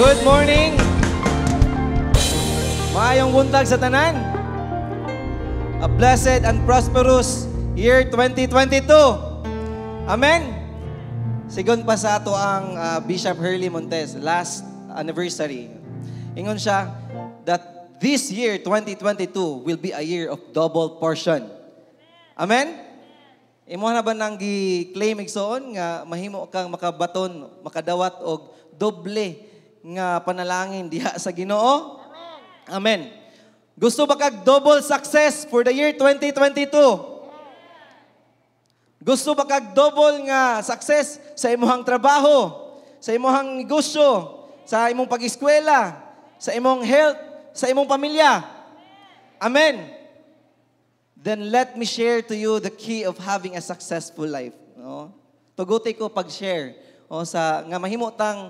Good morning! Maayong buntag sa tanan. A blessed and prosperous year 2022. Amen. Sigon pa sa ato ang Bishop Hurley Montes, last anniversary. Ingon siya that this year 2022 will be a year of double portion. Amen? Imo na ba nang gi-claim, igsoon, nga mahimo kang makabaton, makadawat og doble nga panalangin diha sa Ginoo? Amen. Gusto ba kag double success for the year 2022? Gusto ba kag double nga success sa imong trabaho, sa imong negosyo, sa imong pag-eskwela, sa imong health, sa imong pamilya? Amen. Then let me share to you the key of having a successful life. No? Tuguti ko pag-share o sa nga mahimo tang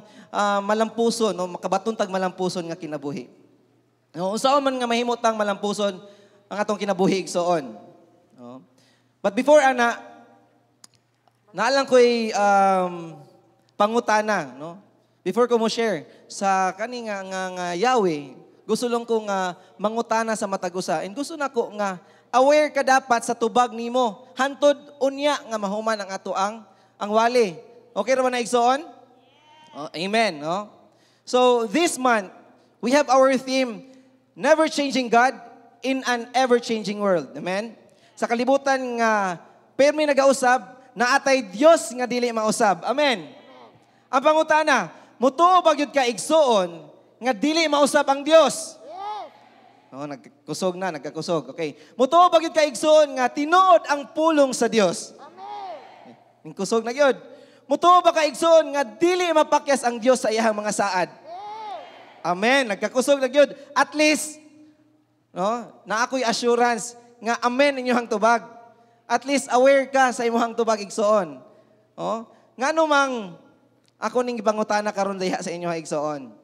malampuson, no, makabaton tag malampuson nga kinabuhi. No, unsaon man nga mahimo tang malampuson ang atong kinabuhi, igsoon? No? But before ana, naa lang ko'y pangutana, no? Before ko mo share sa kani nga yawi, gusto lang ko nga mangutana sa matag usa. And gusto nako nga aware ka dapat sa tubag nimo. Hantod unya nga mahuman ang ato ang wali. Okay ra ba na, igsoon? Oh, amen, no? So this month, we have our theme, Never Changing God in an Ever-Changing World. Amen? Sa kalibutan nga permi nagausab, naatay Dios nga dili mausab. Amen. Ang pangutana, mutuo ba gyud ka, igsoon, nga dili mausab ang Dios? Oh, nagkusog na, nagkakusog. Okay. Mutuo ba gyud ka, igsoon, nga tinuod ang pulong sa Dios? Amen. Kusog na gyud. Mutuo ba ka, igsoon, nga dili mapakyas ang Dios sa iyang mga saad? Amen. Nagkakusog na gyud. At least, no, na ako'y assurance nga amen inyong tubag. At least aware ka sa imong tubag, igsoon. Oh, ngano mang ako ning gipangutana karon diha sa inyo, igsoon?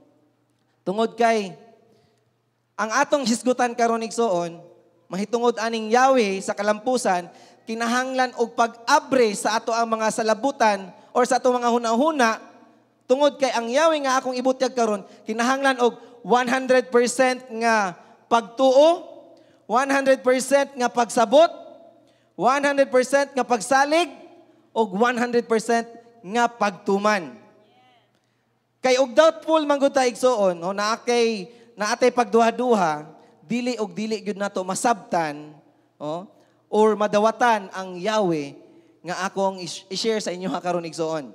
Tungod kay ang atong hisgutan karon, igsoon, mahitungod aning yawi sa kalampusan, kinahanglan og pag-abre sa ato ang mga salabutan or sa atong mga hunahuna, tungod kay ang yawi nga akong ibutyag karon kinahanglan og 100% nga pagtuo, 100% nga pagsabot, 100% nga pagsalig ug 100% nga pagtuman. Kay og doubtful man gud ta, igsoon, no, naa kay naatay pagduha-duha, dili og dili gyud nato masabtan, oh, or madawatan ang yawi nga akong i-share sa inyo ha karon, igsoon.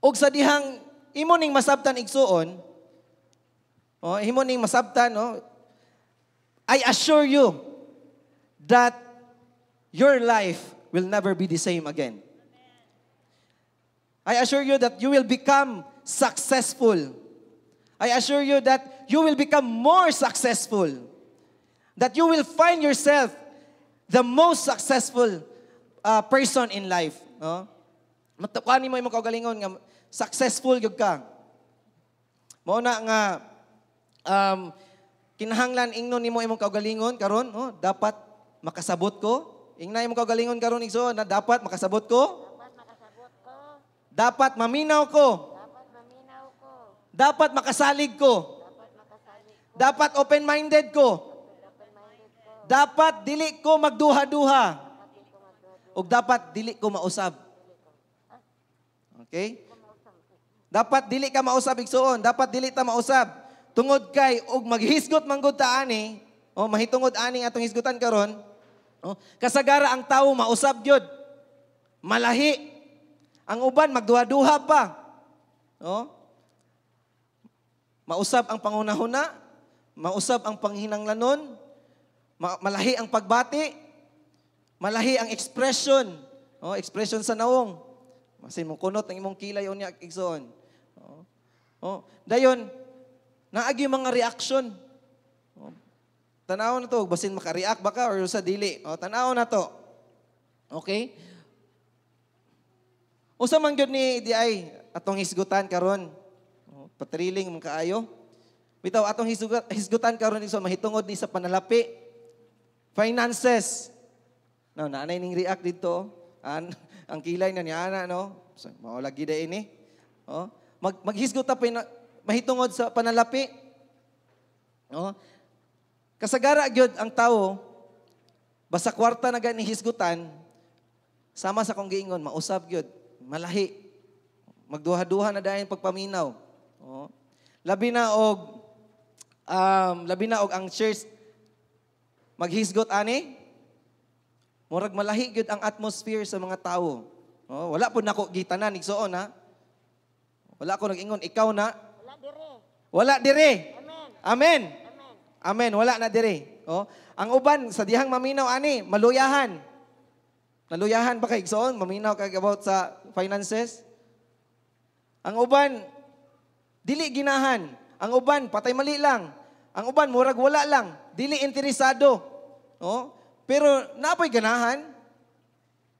Og sa dihang imo ning masabtan, igsoon, oh, imo ning masabtan, no, I assure you that your life will never be the same again. I assure you that you will become successful. I assure you that you will become more successful. That you will find yourself the most successful person in life. No? Matukan mo imong kaugalingon nga successful gyud ka. Mao na nga kinahanglan ingnon nimo imong kaugalingon karon, no? Dapat makasabot ko. Ingna imong kaugalingon karon, igsoon, na dapat makasabot ko. Dapat makasabot ko. Dapat maminaw ko. Dapat maminaw ko. Dapat makasalig ko. Dapat makasalig ko. Dapat open-minded ko. Open-minded ko. Dapat dili ko magduha-duha. Dapat ko magduha. Ug dapat dili ko mausab. Okay? Dapat dili ka mausab, igsoon. Dapat dili ta mausab. Tungod kay og maghisgot man gud ta ani, o mahitungod ani atong hisgutan karon, oh, kasagara ang tawo mausab gyud. Malahi. Ang uban magduha-duha pa. Oh? Mausab ang panghunahuna, mausab ang panghinanglanon, malahi ang pagbati, malahi ang expression, oh, expression sa nawong. Masin mo kunot ang imong kilay unya, igsoon. Oh. Oh, dayon naagi mga reaction. Oh. Tanaw na to, basin maka-react ba ka or sa dili. Oh, tanaw na to. Okay? Usa man gyud ni di ay atong hisgutan karon. Oh, patriling man kaayo. Bitaw atong hisgutan karon, igsoon, mahitungod ni sa panalapi. Finances. No, naanay ning react dito. Ang kilay na niya ana, no. So, mao lagi day ini. Oh, Maghisgot ta mahitungod sa panalapi. No? Kasagara gyud ang tao basta kwarta na gani hisgutan, sama sa akong giingon, mausab gyud, malahi. Magduha-duha na dayon pagpaminaw. Oh. Labi na og ang church maghisgot ani, murag malahi gyud ang atmosphere sa mga tao. Oh, wala pud nako gitanan, igsuon ha. Wala ko nag-ingon ikaw na. Wala dire. Wala dire. Amen. Amen. Amen. Amen. Wala na dire. Oh, ang uban sa dihang maminaw ani, maluyahan. Naluyahan ba kay, igsoon? Maminaw kag about sa finances? Ang uban dili ginahan. Ang uban patay mali lang. Ang uban murag wala lang, dili interesado. Oh, pero naapoy ganahan.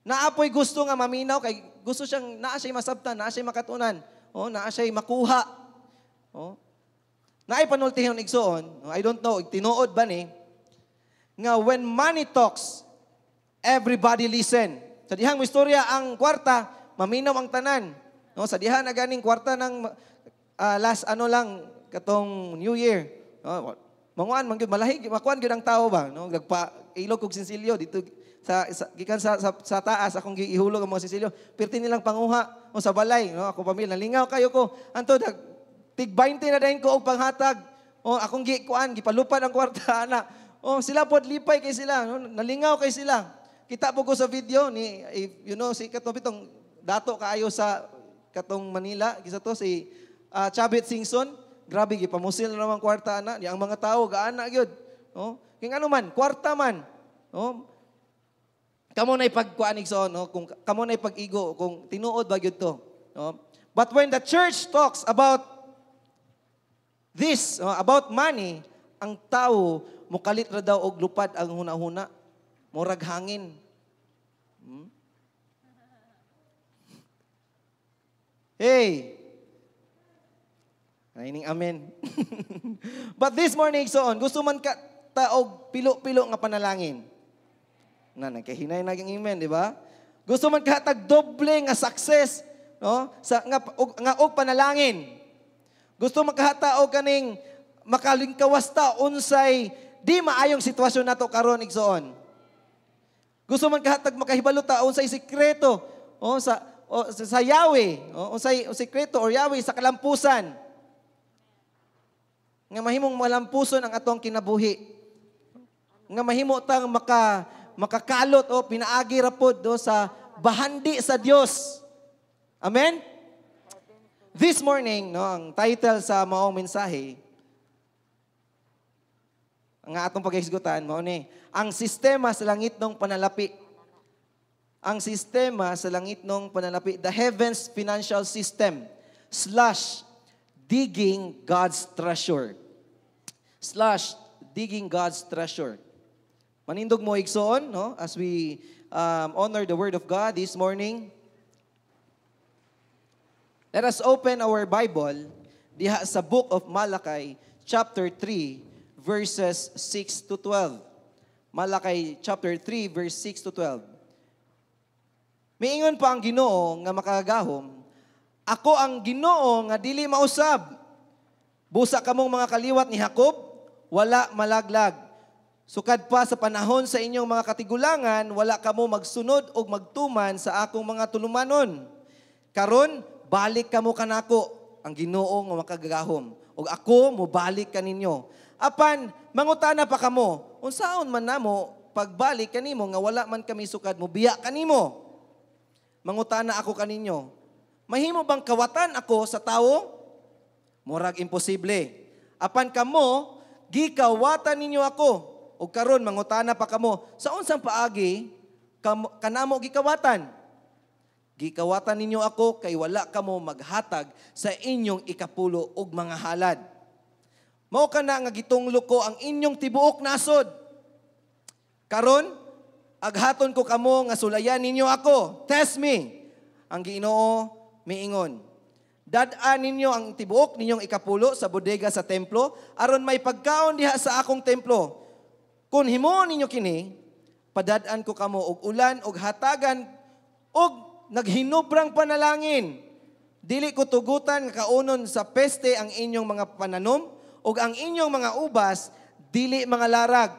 Naapoy gusto nga maminaw kay gusto siyang naa siya'y masabtan, naa siya'y makatunan, oh, naa siya'y makuha. Oh. Naay panultihon, igsoon, I don't know, tinuod ba ni nga when money talks, everybody listen. Sa dihang mo istorya ang kwarta, maminaw ang tanan. No, sa diha na ganing kwarta ng last ano lang katong New Year. No, manguan man gyud, malahi makuan gyud ang tao ba, no? Nagpa ilog kog sinsilyo dito sa gikan sa taas akong giihulog ang mga sinsilyo. Pirti nilang panguha o sa balay, no? Ako pamilya nalingaw kayo ko. Anto tig 20 na dayon ko og panghatag. O akong gikuan, gipalupad ang kwarta ana. O sila pod lipay kay sila, no? Nalingaw kay sila. Kita po ko sa video ni if you know si katong bitong dato kaayo sa katong Manila, kisa to si Chavit Singson. Grabe, gipamusil na naman kwarta ana. Di ang mga tao gaana gyud. No? Kay ano man, kwarta man. No? Kamo na ipagkuan, igsoon, no? Kung kamo na ipag-igo kung tinuod ba gyud to, no? But when the church talks about this, no, about money, ang tao mukalit ra daw og lupad ang hunahuna. Murag hangin. Hey! Ay, ning amen. But this morning, so on, gusto man ka taog pilo-pilo nga panalangin. Na, nagkahinay naging amen, di ba? Gusto man ka tag doble nga success, no? Sa nga og panalangin. Gusto man kahata og kaning makalingkawas ta unsay di maayong sitwasyon nato karon, igsoon. Gusto man kahatag makahibalo ta unsay sikreto, oh, sa Yahweh, oh, unsay sikreto or Yahweh sa kalampusan. Nga mahimong malampuson ang atong kinabuhi. Nga mahimo tang makakalot o pinaagi ra pod do sa bahandi sa Dios. Amen? This morning, no, ang title sa maong mensahe ang atong paghisgutan mao ni ang sistema sa langitnong panalapi. Ang sistema sa langitnong panalapi, the heavens financial system / digging God's treasure. / digging God's treasure. Manindog mo, igsoon, no? As we honor the Word of God this morning. Let us open our Bible diha sa Book of Malachi, chapter 3, verses 6 to 12. Malachi chapter 3, verse 6 to 12. Miingon pa ang Ginoo nga makagagahom, "Ako ang Ginoo nga dili mausab. Busa kamong mga kaliwat ni Jacob, wala malaglag. Sukad pa sa panahon sa inyong mga katigulangan, wala kamo magsunod og magtuman sa akong mga tulumanon. Karon, balik kamo kanako, ang Ginoo nga makagagahom, ug ako mobalik kaninyo. Apan mangutana pa kamo, unsaon man namo pagbalik kanimo nga wala man kami sukad mobiya kanimo? Mangutana ako kaninyo, mahimo bang kawatan ako sa tawo? Murag imposible. Apan kamo, gikawatan ninyo ako. Ug karon mangutana pa kamo, sa unsang paagi kanamo gikawatan? Gikawatan ninyo ako kay wala kamo maghatag sa inyong ikapulo ug mga halad. Mao kana nga gitunglo ko ang inyong tibuok nasod. Karon, aghaton ko kamo nga sulayan ninyo ako. Test me." Ang Ginoo miingon. "Dad-an ninyo ang tibuok ninyong ikapulo sa bodega sa templo, aron may pagkaon diha sa akong templo. Kung himuon ninyo kini, padad-an ko kamo og ulan og hatagan og naghinubrang panalangin. Dili ko tugutan nga kaunon sa peste ang inyong mga pananom ug ang inyong mga ubas dili mga larag.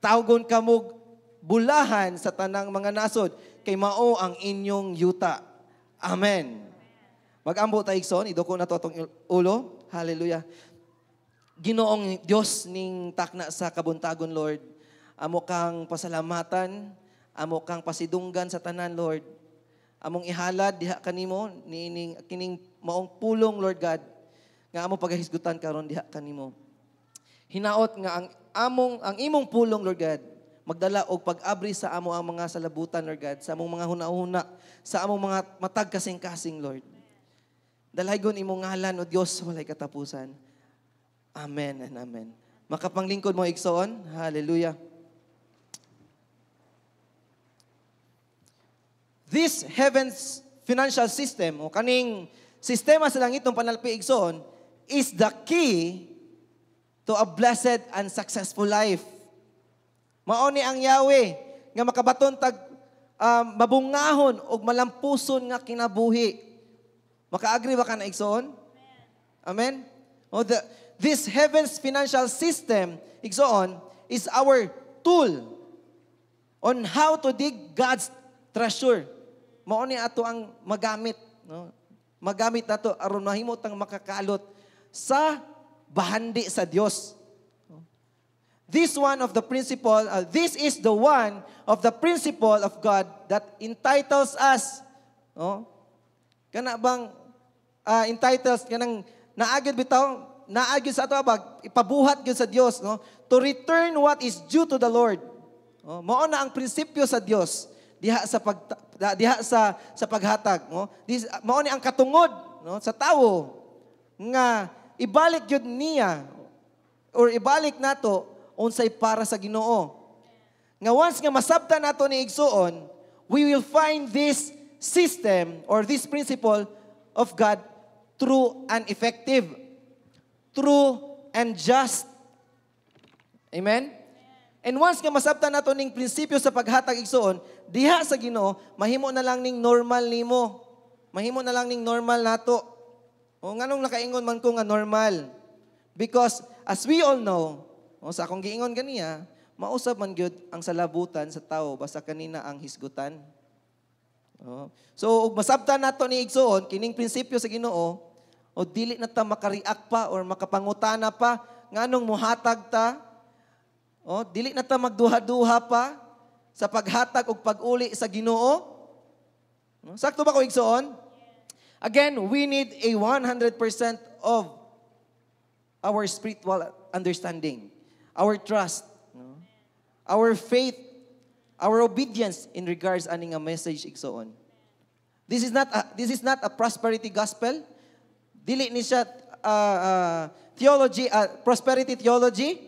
Tawgon kamog bulahan sa tanang mga nasod kay mao ang inyong yuta. Amen. Magambo ta, igsoon, iduko na to atong ulo. Hallelujah. Ginoong Dios ning takna sa kabuntagon, Lord. Amo kang pasalamatan, amo kang pasidunggan sa tanan, Lord. Among ihalad diha kanimo niining kining maong pulong, Lord God, nga amo pagahisgutan karon diha kanimo. Hinaot nga ang imong pulong, Lord God, magdala og pag-abri sa amo ang mga salabutan, Lord God, sa among mga hunahuna, sa among mga matag kasing-kasing, Lord. Dalaygon imong ngalan, O Dios, walay katapusan. Amen and amen. Makapanglingkod mo, igsoon. Hallelujah. This heaven's financial system o kaning sistema sa langit ng panalpi, igsoon, is the key to a blessed and successful life. Mao ni ang Yahweh nga makabaton tag mabungahon og malampuson nga kinabuhi. Maka-agree ba ka na, igsoon? Amen? Oh, this heaven's financial system, igsoon, is our tool on how to dig God's treasure. Mao ni ato ang magamit, no? Magamit nato aron mahimo tang makakalot sa bahandi sa Dios. This is the one of the principle of God that entitles us, no? Kana bang entitles kanang naagid bitaw, naagid sa ato bag ipabuhat gyud sa Dios, no? To return what is due to the Lord. No? Mao na ang prinsipyo sa Dios diha sa paghatag, no? This mao ni ang katungod, no, sa tawo nga ibalik gyud niya or ibalik nato unsay para sa Ginoo. Nga once nga masabtan nato ni, igsuon, we will find this system or this principle of God true and effective, true and just. Amen? And once nga masabtan nato ning prinsipyo sa paghatag, igsuon, diha sa Ginoo, mahimo na lang ning normal nimo. Mahimo na lang ning normal nato. O nganong nakaingon man ko nga normal? Because as we all know, o sa akong giingon ganiya, mausab man gyud ang salabutan sa tao basta kanina ang hisgutan. Oh. So ug masabtan nato ni, igsuon, kining prinsipyo sa Ginoo, o dili na ta makareact pa or makapangutana pa nganong muhatag ta. O dili na ta magduha-duha pa sa paghatag og pag-uli sa Ginoo. No? Sakto ba ko, igsuon? Again, we need a 100% of our spiritual understanding, our trust, no? Our faith, our obedience in regards ani nga message, igsoon. This is not a prosperity gospel. Dili ni siya theology, prosperity theology,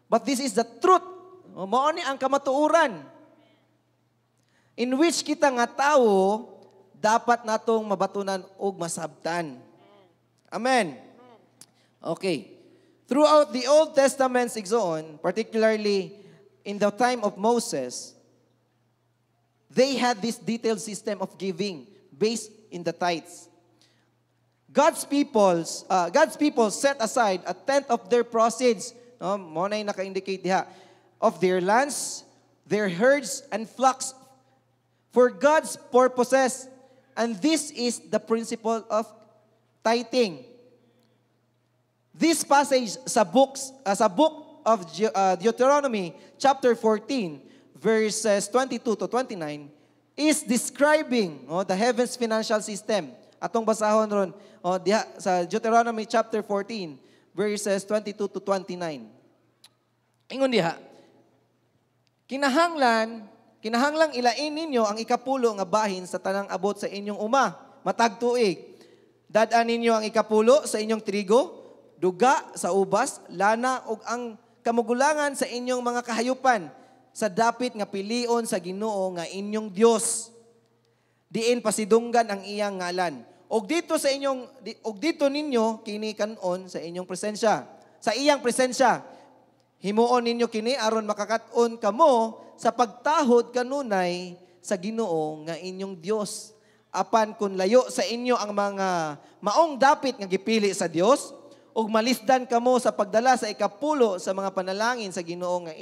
but this is the truth. Mao ni ang kamatuoran in which kita nga tawo dapat natong mabatunan og masabtan. Amen. Okay. Throughout the Old Testament, igsoon, particularly in the time of Moses, they had this detailed system of giving based in the tithes. God's people set aside a tenth of their proceeds, no, mao na yung naka-indicate diha, of their lands, their herds, and flocks for God's purposes. And this is the principle of tithing. This passage sa book of Deuteronomy chapter 14 verses 22 to 29 is describing, oh, the heavens financial system. Atong basahon ron, oh, diha sa Deuteronomy chapter 14 verses 22 to 29. Ingon diha, Kinahanglang ilain ninyo ang ikapulo nga bahin sa tanang abot sa inyong uma matag tuig. Dad-an ninyo ang ikapulo sa inyong trigo, duga sa ubas, lana ug ang kamugulangan sa inyong mga kahayupan sa dapit nga pilion sa Ginoo nga inyong Dios. Diin pasidunggan ang iyang ngalan. Og dito ninyo kini kan-on sa inyong presensya. Sa iyang presensya. Himuon ninyo kini aron makakat-on kamo sa pagtahod kanunay sa Ginoo nga inyong Dios. Apan kung layo sa inyo ang mga maong dapit nga gipili sa Dios, ug malisdan kamo sa pagdala sa ikapulo sa mga panalangin sa Ginoo nga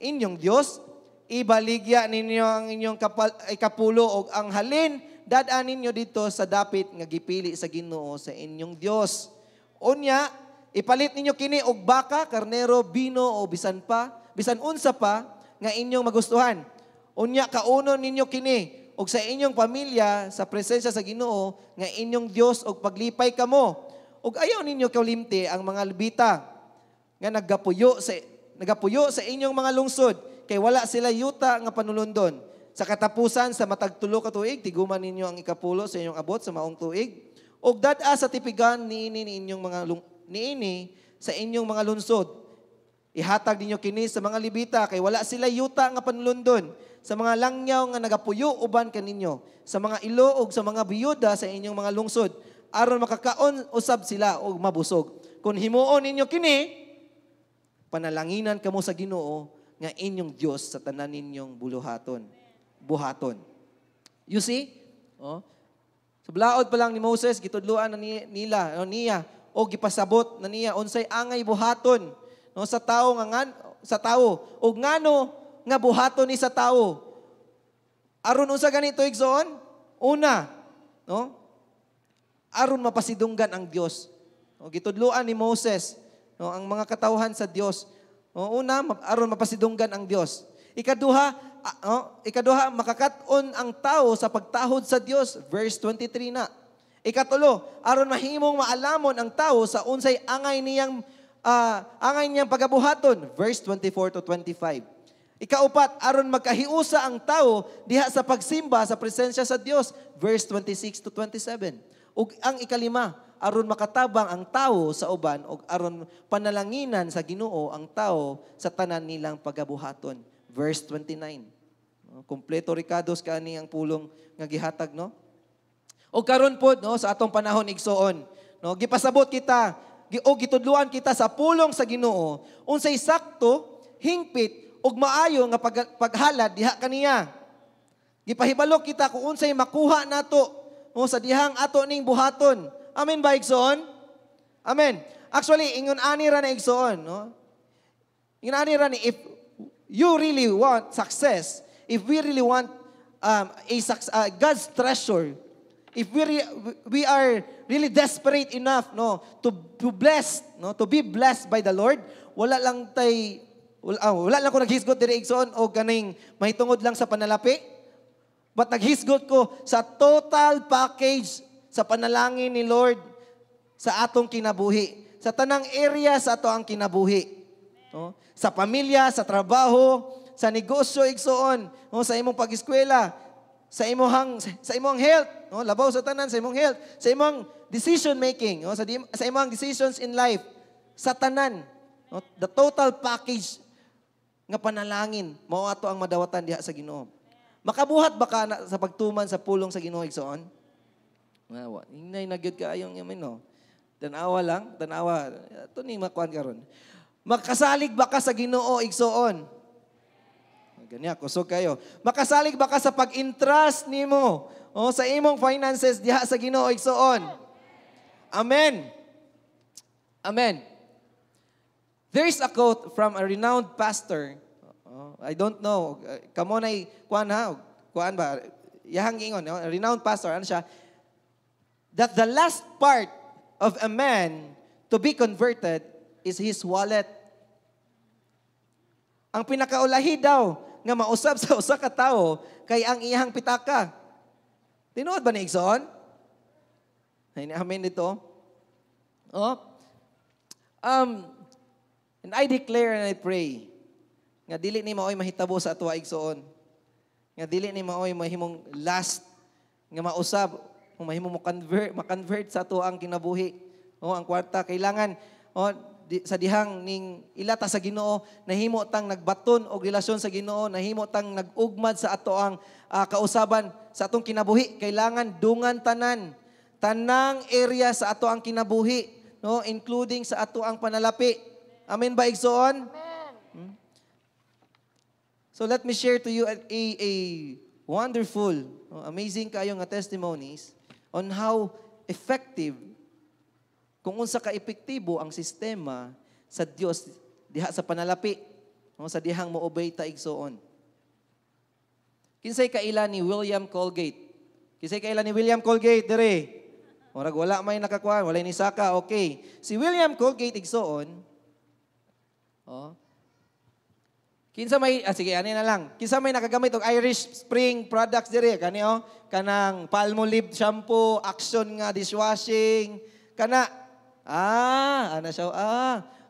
inyong Dios, ibaligya ninyo ang inyong ikapulo ug ang halin dad-a ninyo dito sa dapit nga gipili sa Ginoo sa inyong Dios. Unya, ipalit ninyo kini og baka, karnero, bino o bisan unsa pa nga inyong magustuhan. Unya, kaunon ninyo kini og sa inyong pamilya sa presensya sa Ginoo nga inyong Dios og paglipay kamo. Ug ayaw ninyo kalimti ang mga Levita nga nagapuyo sa inyong mga lungsod kay wala sila yuta nga panulundon. Sa katapusan sa matag 3 ka tuig, tiguman ninyo ang ikapulo sa inyong abot sa maong tuig. Ug dad-a sa tipigan niini ni inyong mga niini sa inyong mga lungsod. Ihatag ninyo kini sa mga Levita kay wala sila yuta nga panulundon, sa mga langyaw nga nagapuyo uban kaninyo, sa mga ilo ug sa mga biyuda sa inyong mga lungsod, aron makakaon usab sila og mabusog. Kung himuon ninyo kini, panalanginan kamo sa Ginoo nga inyong Dios sa tanan ninyong buluhaton. Buhaton. You see? Oh. Sa balaod pa lang ni Moses, gitudluan na nila, no, niya, o gipasabot na niya unsay angay buhaton, no, sa tawo nga sa tawo ug ngano nga buhaton ni sa tawo. Aron unsa ganito, igsoon? Una, no? Aron mapasidunggan ang Dios. No, gitudluan ni Moses, no, ang mga katawhan sa Dios. No, una, aron mapasidunggan ang Dios. Ikaduha, no, ikaduha, makakat-on ang tao sa pagtahod sa Dios, verse 23 na. Ikatulo, aron mahimong maalamon ang tao sa unsay angay niyang pagabuhaton, verse 24 to 25. Ikaupat, aron magkahiusa ang tao diha sa pagsimba sa presensya sa Dios, verse 26 to 27. Ug ang ikalima, aron makatabang ang tao sa uban ug aron panalanginan sa Ginoo ang tao sa tanan nilang pagabuhaton, verse 29. No, kompleto rekados kani ang pulong nga gihatag, no? O karon pod, no, sa atong panahon, igsoon, no, gipasabot kita o gitudluan kita sa pulong sa Ginoo unsay sakto, hingpit ug maayo nga paghalad diha kaniya. Gipahibalo kita kung unsay makuha nato, no, sa dihang ato ning buhaton. Amen ba, igsoon? Amen. Actually, ingon ani ra na, igsoon, no? Ingon ani ra ni, if you really want success, if we really want God's treasure, if we are really desperate enough, no, to bless, no, to be blessed by the Lord, wala lang ko naghisgot diri, igsoon, o ganing mahitungod lang sa panalapi. But naghisgot ko sa total package sa panalangin ni Lord sa atong kinabuhi. Sa tanang area sa ato ang kinabuhi. No? Sa pamilya, sa trabaho, sa negosyo, igsoon, no? Sa imong pag-eskwela, sa imong health, no? Labaw sa tanan sa imong health, sa imong decision making, no? Sa imong decisions in life, sa tanan, no? The total package nga panalangin mao ato ang madawatan diha sa Ginoo. Makabuhat ba ka na, sa pagtuman sa pulong sa Ginoo, igsoon? Nga, hinay na gyud kaayong yamin, no. Tanawa lang, tanawa. Ito ni makuan karon. Makasalig ba ka sa Ginoo, igsoon? Ganyan, kusog kayo. Makasalig ba ka sa pag-entrust nimo, oh, sa imong finances diha sa Ginoo, igsoon? Amen. Amen. There is a quote from a renowned pastor. Oh, I don't know. Kamo na kuan ha? Kuan ba? Yahang ingon, no? A renowned pastor. Ano siya? That the last part of a man to be converted is his wallet. Ang pinakaulahi daw nga mausab sa usa ka tawo kay ang iyang pitaka. Tinuod ba ni, igsoon? Ay, amen dito. Oh. And I declare and I pray nga dili ni maoy mahitabo sa atoa, igsoon. Nga dili ni maoy mahimong last nga mausab kung mahimo mo convert ma-convert sa ato ang kinabuhi. Oh, ang kwarta kailangan, oh, sa dihang ning ilata sa Ginoo, nahimo tang nagbaton og relasyon sa Ginoo, nahimo tang nag-ugmad sa ato ang kausaban sa atong kinabuhi. Kailangan dungan tanan, tanang area sa ato ang kinabuhi, no, including sa ato ang panalapi. Amen ba, igsoon? Amen. So let me share to you a wonderful, amazing kayo nga testimonies on how effective, kung unsa ka epektibo ang sistema sa Dios diha sa panalapi, no, sa dihang mo-obey ta, igsoon. Kinsay kaila ni William Colgate? Kinsay kaila ni William Colgate dire? Murag wala may nakakuha, wala ni saka, okay. Si William Colgate, igsoon, oh. Kinsa may, sige, ani na lang. Kinsa may nakagamit og Irish Spring products dire? Kani oh, kanang Palmolive shampoo, Action nga dishwashing, kana. Ana siya.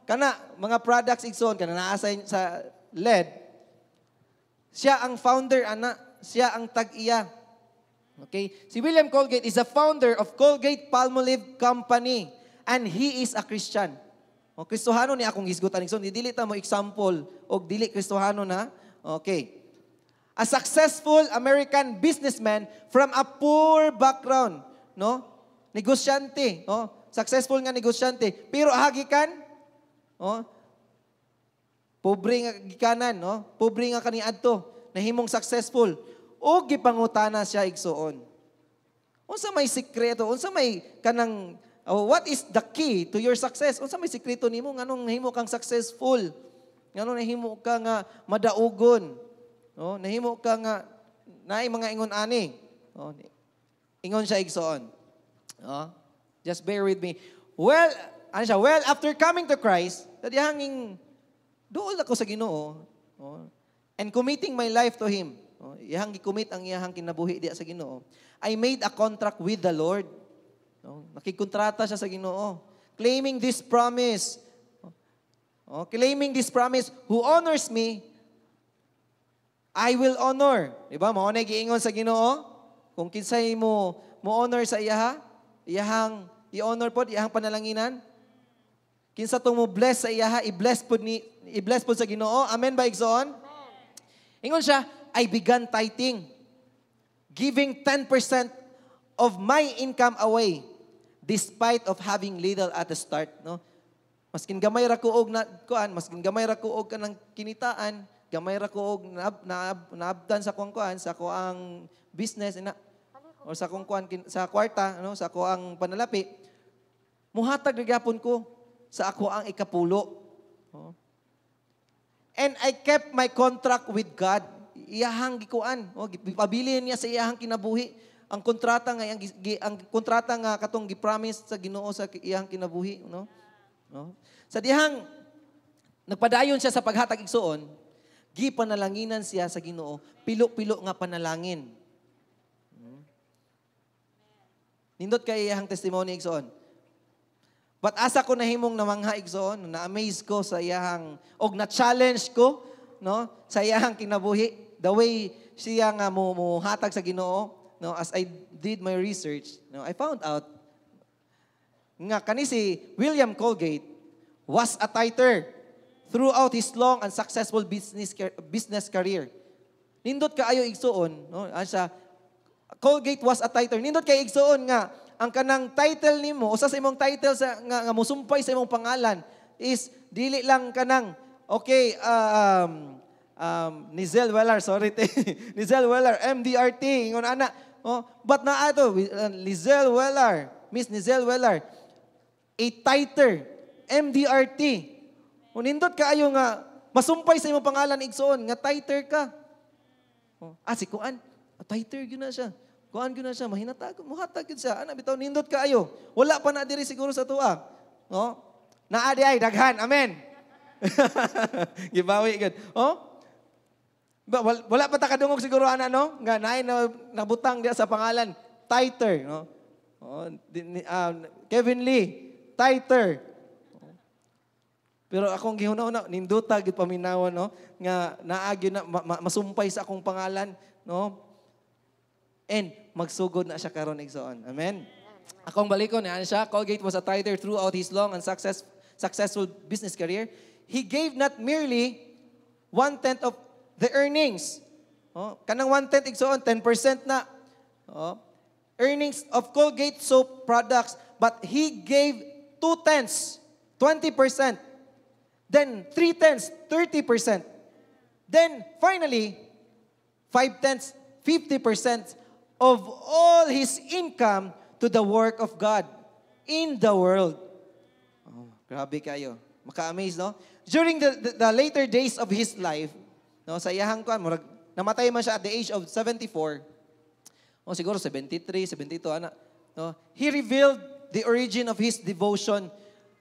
Kana mga products, igsoon, kana naa sa LED. Siya ang founder ana, siya ang tag-iya. Okay? Si William Colgate is the founder of Colgate Palmolive Company and he is a Christian. O Kristohano ni akong hisgutan, igsoon, dili ta mo example og dili Kristohano na. Okay. A successful American businessman from a poor background, no? Negosyante, no? Successful nga negosyante, pero hagikan, oh, pobre nga gikanan, no? Pobre nga kaniadto, nahimong successful. O gipangutana siya, igsoon. Unsa may sikreto? Unsa may kanang, oh, what is the key to your success? Unsa may sikreto nimo nganong nahimo kang successful? Nganong nahimo ka nga madaugon? No, nahimo ka nga naay mga ingon ani. Oh, ingon siya, igsoon. Oh, just bear with me. Well, ano siya? Well, after coming to Christ, dihang duol ako sa Ginoo, oh, and committing my life to Him. Oh, iyahang gi-commit ang iyahang kinabuhi diya sa Ginoo. I made a contract with the Lord. No? Nakigkontrata siya sa Ginoo. Claiming this promise. Oh, claiming this promise, "Who honors me, I will honor." Di ba? Mao na giingon sa Ginoo. Kung kinsay mo honor sa iyaha, iyahang i-honor pod, iyahang panalanginan. Kinsa tong mo bless sa iyaha, i-bless pod sa Ginoo. Amen ba, igsoon? Ingon siya, "I began tithing, giving 10% of my income away despite of having little at the start," no? Maskin gamay ra ko og na kuan, maskin gamay ra ko og kanang kinitaan, gamay ra ko og naabtan sa kuang kuan, sa kuang business ina or sa kung kuan sa kwarta, no, sa kuang panalapi, muhatag ra gyapon ko sa ako ang ikapulo. Oh. And I kept my contract with God. Iyahang gikuan, oh, gipabilin niya sa iyahang kinabuhi ang kontrata nga katong gi-promise sa Ginoo sa iyahang kinabuhi, no? No? Sa dihang nagpadayon siya sa paghatag, igsoon, gipanalanginan siya sa Ginoo, pilo-pilo nga panalangin. Nindot kay iyahang testimony, igsoon. But asa ko nahimong namangha, igsoon, na-amaze ko sa iyahang og na-challenge ko, no, sa iyahang kinabuhi, the way siya nga mo hatag sa Ginoo, no, as I did my research, no, I found out nga kani si William Colgate was a tither throughout his long and successful business career. Nindot kaayo, igsuon, no? Siya, Colgate was a tither. Nindot kay igsuon nga ang kanang title nimo, usa sa imong title sa nga musumpay sa imong pangalan is dili lang kanang okay Nizel Weller, sorry te. Nizel Weller, MDRT, ingon ana. Oh, but naa to Nizel Weller, Miss Nizel Weller, a tither, MDRT. Nindot kaayo nga masumpay sa imong pangalan, igsoon, nga tither ka. Oh, si kuan, tither gyud na siya. Kuan gyud na siya, mahinatag, muhatag gyud siya. Ana bitaw nindot kaayo. Wala pa na diri siguro sa tuwa. No? Naa di ay daghan. Amen. Gibawi gud. Oh? Ba, wala pa ta kadungog siguro ana, no? Nga naay na nabutang diya sa pangalan tither, no? Oh, Kevin Lee, tither. Pero akong gihuna-huna, ninduta gyud paminawan, no, nga naa gyud na masumpay sa akong pangalan, no? And magsugod na siya karon, igsoon. Amen. Akong balikon ana siya, Colgate was a tither throughout his long and successful business career. He gave not merely one-tenth of the earnings. Oh, kanang one-tenth, igsoon, 10% na. Oh, earnings of Colgate soap products, but he gave two-tenths, 20%. Then three-tenths, 30%. Then finally, five-tenths, 50% of all his income to the work of God in the world. Oh, grabe kayo. Maka-amaze, no? During the later days of his life, no, sa iyahang kuan, murag namatay man siya at the age of 74. O siguro 73, 72 ana, no? He revealed the origin of his devotion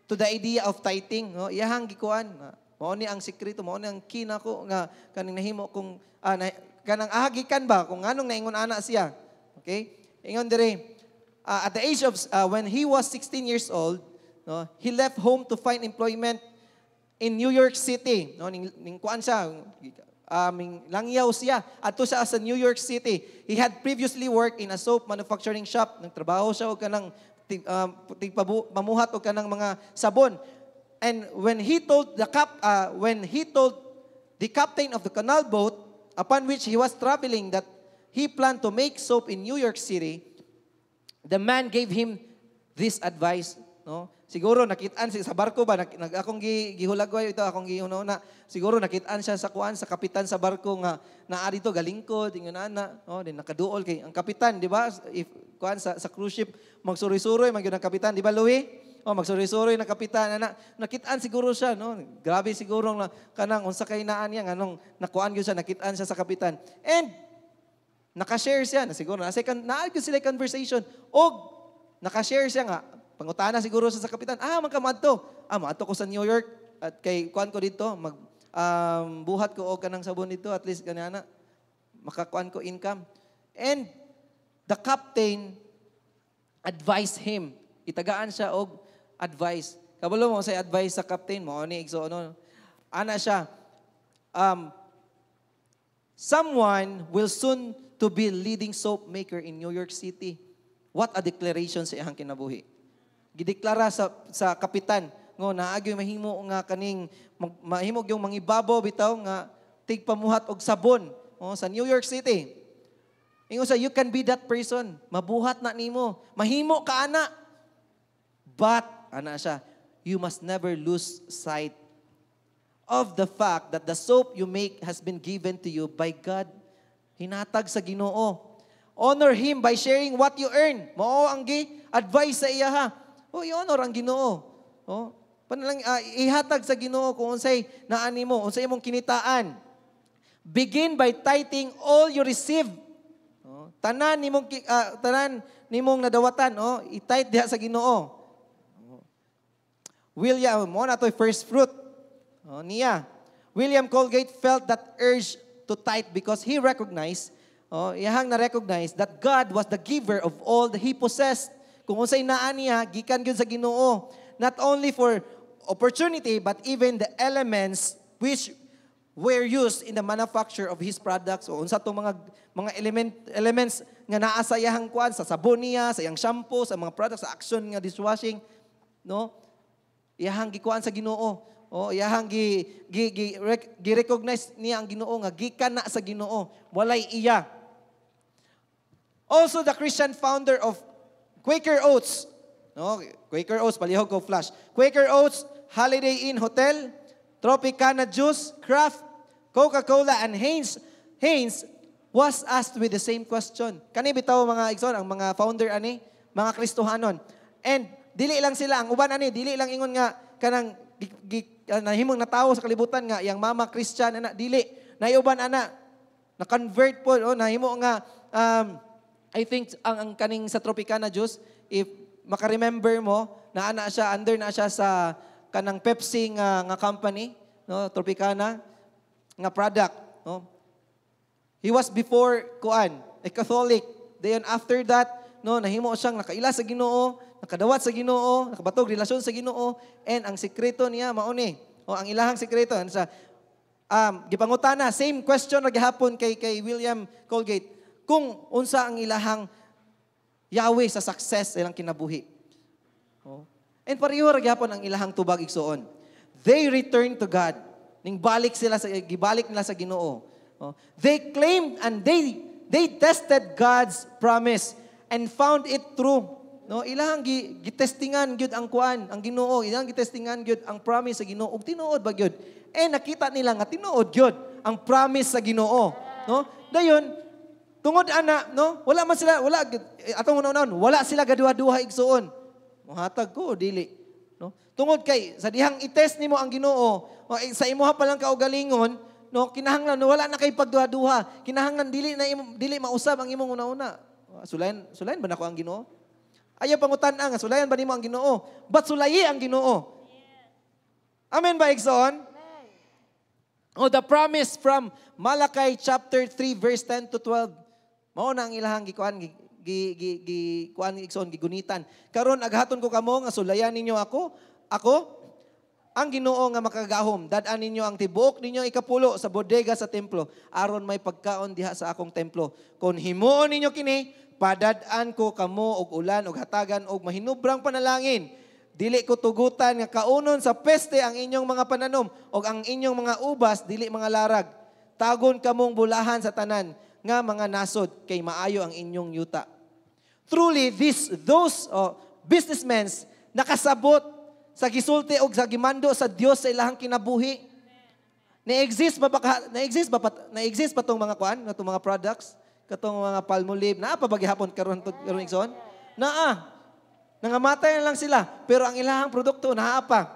to the idea of tithing, no? Iyahang gikuan. Mao ni ang sekreto, mao ni ang key nako nga kaning nahimo kung na, kanang ahagikan ba kung nganong naingon ana siya. Okay? Ingon dire, at the age of when he was 16 years old, no, he left home to find employment in New York City. No, ning kuan siya, langyaw siya. Adto siya sa New York City. He had previously worked in a soap manufacturing shop. Nagtrabaho siya og kanang tigpamuhat og kanang mga sabon. And when he told the captain of the canal boat upon which he was traveling that he planned to make soap in New York City, the man gave him this advice, no? Siguro nakitaan siya sa barko ba, nag akong gihulagway ito, akong gihuna siguro nakitaan siya sa kuan, sa kapitan sa barko nga naa dito galingkod, ingon ana, no? Din nakaduol kay ang kapitan, di ba? If kuan sa cruise ship, magsuroy-suroy man gyud ang kapitan, di ba, Louie? Oh, magsuroy-suroy na kapitan ana. Nakitaan siguro siya, no? Grabe siguro nga kanang unsa kay naan niya nganong nakuan gyud siya, nakitaan siya sa kapitan. And nakashare siya na siguro na second naa gyud sila conversation og nakashare siya nga pangutana siguro siya sa kapitan, man ka moadto? Moadto ko sa New York at kay kuan ko dito, mag buhat ko og kanang sabon dito, at least kanana makakuan ko income. And the captain advised him. Itagaan siya og advice. Kabalo mo sa advice sa captain mo ni igsoon, no? Ana siya, "Someone will soon to be leading soap maker in New York City." What a declaration sa iyang kinabuhi. Gideklara sa kapitan ngo naagyoy mahimo nga kaning mahimo yung mangibabaw bitaw nga tigpamuhat og sabon, oh, sa New York City. Ingon sa, "You can be that person. Mabuhat na nimo. Mahimo ka ana. But," ana siya, "you must never lose sight of the fact that the soap you make has been given to you by God." Hinatag sa Ginoo. "Honor Him by sharing what you earn." Mao ang gi advice sa iya ha. O i-honor ang Ginoo. Oh, panalang ihatag sa Ginoo kung unsay naani mo, unsay imong kinitaan. "Begin by tithing all you receive." Oh, tanan nimong nadawatan, oh, i-tithe diha sa Ginoo. William, mo na to'y first fruit. Oh, niya. William Colgate felt that urge to tithe because he recognized, oh, iyahang na-recognize that God was the giver of all that he possessed. Kung unsay naa niya, gikan gyud sa Ginoo. Not only for opportunity, but even the elements which were used in the manufacture of his products, o unsa tong mga elements nga naa sa iyahang kuan, sa sabon niya, sa iyang shampoo, sa mga products, sa Action nga dishwashing, no? Iyahang gikuan sa Ginoo. O iyahang gi recognize niya ang Ginoo nga gikan na sa Ginoo, walay iya. Also the Christian founder of Quaker Oats, no? Quaker Oats, palihog ko flash. Quaker Oats, Holiday Inn Hotel, Tropicana Juice, Kraft, Coca-Cola and Heinz was asked with the same question. Kani bitaw, mga igsoon, ang mga founder ani, mga Kristohanon. And dili lang sila ang uban ani, dili lang ingon nga kanang nahimong natawo sa kalibutan nga yang mama Christian ana, dili. Nay uban ana na convert po, oh, nahimo nga I think ang kaning sa Tropicana Juice, if maka-remember mo na ana siya, under na siya sa kanang Pepsi nga company, no? Tropicana nga product, no? He was before kuan, a Catholic. Then after that, no, nahimo siyang nakaila sa Ginoo, nakadawat sa Ginoo, nakabatog relasyon sa Ginoo, and ang sekreto niya mao ni. O ang ilahang sekreto ano sa gipangutana, same question ra gihapon kay William Colgate kung unsa ang ilahang Yahweh sa success sa ilang kinabuhi. Oh. And pareho ra gihapon ang ilahang tubag, igsuon. They return to God. Ning balik sila sa gibalik nila sa Ginoo. Oh. They claimed and they tested God's promise and found it true. No, ilahang gitestingan gyud ang kuan, ang Ginoo, ilang gitestingan gyud ang promise sa Ginoo ug tinuod ba gyud? Eh nakita nila nga tinuod gyud ang promise sa Ginoo, no? Dayon Tungod ana, no? Wala man sila, wala atong una-unaon, wala sila gaduha-duha, igsuon. Mohatag ko o dili, no? Tungod kay sa dihang i-test nimo ang Ginoo, sa imuha pa lang kaugalingon, no, kinahanglan wala na kay pagduha-duha. Kinahanglan dili na imo, dili mausab ang imong una-una. Sulayan, sulayan ba nako ang Ginoo? Ayaw pangutan-a nga sulayan ba nimo ang Ginoo? But sulayi ang Ginoo. Amen ba, igsoon? Oh, the promise from Malachi chapter 3 verse 10 to 12. Mao na ang ilahang gikuan, gi gi gi, gi kuan, igsoon, gigunitan. Karon aghaton ko kamo nga sulayan ninyo ako, ako ang Ginoo nga makagahom. Dad-an ninyo ang tibuok ninyo ikapulo sa bodega sa templo aron may pagkaon diha sa akong templo. Kon himuon ninyo kini, padad-an ko kamo og ulan og hatagan og mahinubrang panalangin. Dili ko tugutan nga kaunon sa peste ang inyong mga pananom og ang inyong mga ubas dili mga larag. Tagon kamong bulahan sa tanan nga mga nasod kay maayo ang inyong yuta. Truly, those businessmen nakasabot sa gisulti og sa gimando sa Dios sa ilahang kinabuhi. Na-exist ba tong mga kuan, katong mga products, katong mga Palmolive, naa pa ba gihapon karon karon, igsoon? Naa. Nangamatay na lang sila, pero ang ilahang produkto naa pa.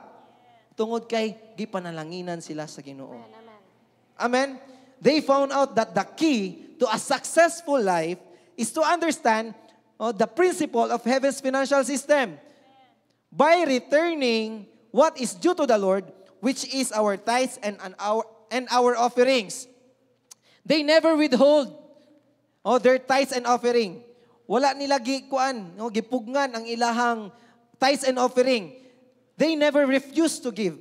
Tungod kay gipanalanginan sila sa Ginoo. Amen. They found out that the key to a successful life is to understand, oh, the principle of heaven's financial system. By returning what is due to the Lord, which is our tithes and our offerings. They never withhold, oh, their tithes and offering. Wala nila gi kuan, no, gipugngan ang ilahang tithes and offering. They never refuse to give.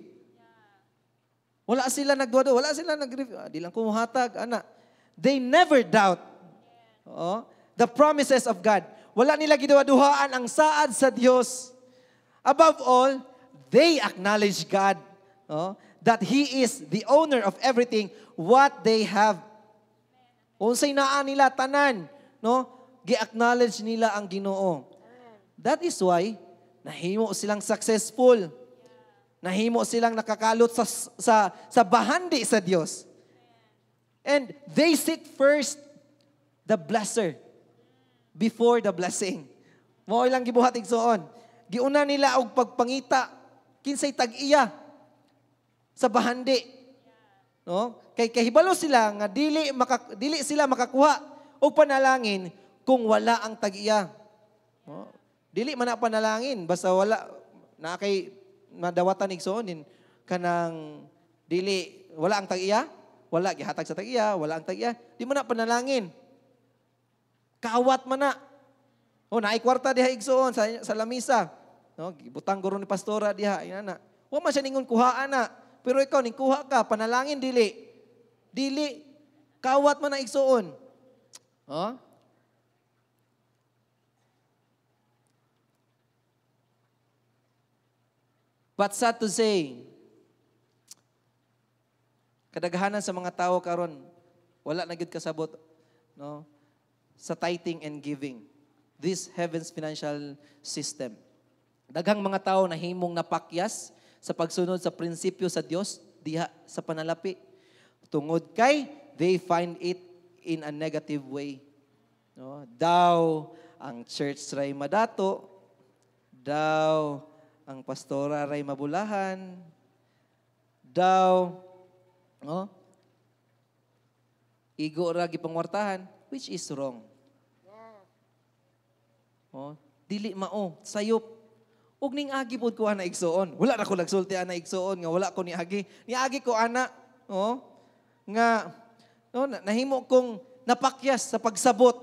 Wala sila nagduha, wala sila nag ah, di lang ko muhatag, ana. They never doubt, oh, the promises of God. Wala nila giduha-duhaan ang saad sa Dios. Above all, they acknowledge God, oh, that He is the owner of everything what they have. Unsay naa nila tanan, no? Gi-acknowledge nila ang Ginoo. That is why nahimo silang successful. Nahimo silang nakakalot sa bahandi sa Dios. And they seek first the blesser before the blessing. Mao ilang gibuhat, igsoon. Giuna nila og pagpangita kinsay tag-iya sa bahandi. No? Kay kahibalo sila nga dili sila makakuha og panalangin kung wala ang tag-iya. No? Dili man na panalangin basta wala na kay madawatan, igsoon, in kanang dili wala ang tag-iya, wala gihatag sa tag-iya, wala ang tag-iya, di mo na panalangin. Kawat man na. Oh, naay kwarta diha, igsoon, sa lamisa. No, gibutang guro ni pastora diha, inana. Wa man siya ningon kuhaan na. Pero ikaw ning kuha ka, panalangin dili. Dili kawat man na, igsoon. Oh? But sad to say, kadaghanan sa mga tao karon wala na gyud kasabot, no, sa tithing and giving. This heaven's financial system. Daghang mga tao na himong napakyas sa pagsunod sa prinsipyo sa Dios diha sa panalapi. Tungod kay they find it in a negative way. No? Daw ang church ray madato, daw ang pastora ray mabulahan, daw, no? Igo ra gipangwartahan, which is wrong. Oh, dili mao, sayop. Ug ning agi pod ko ana, igsuon. Wala ra ko nagsulti ana, igsuon, nga wala ko ni agi. Ni agi ko ana, oh, nga no, nahimo kong napakyas sa pagsabot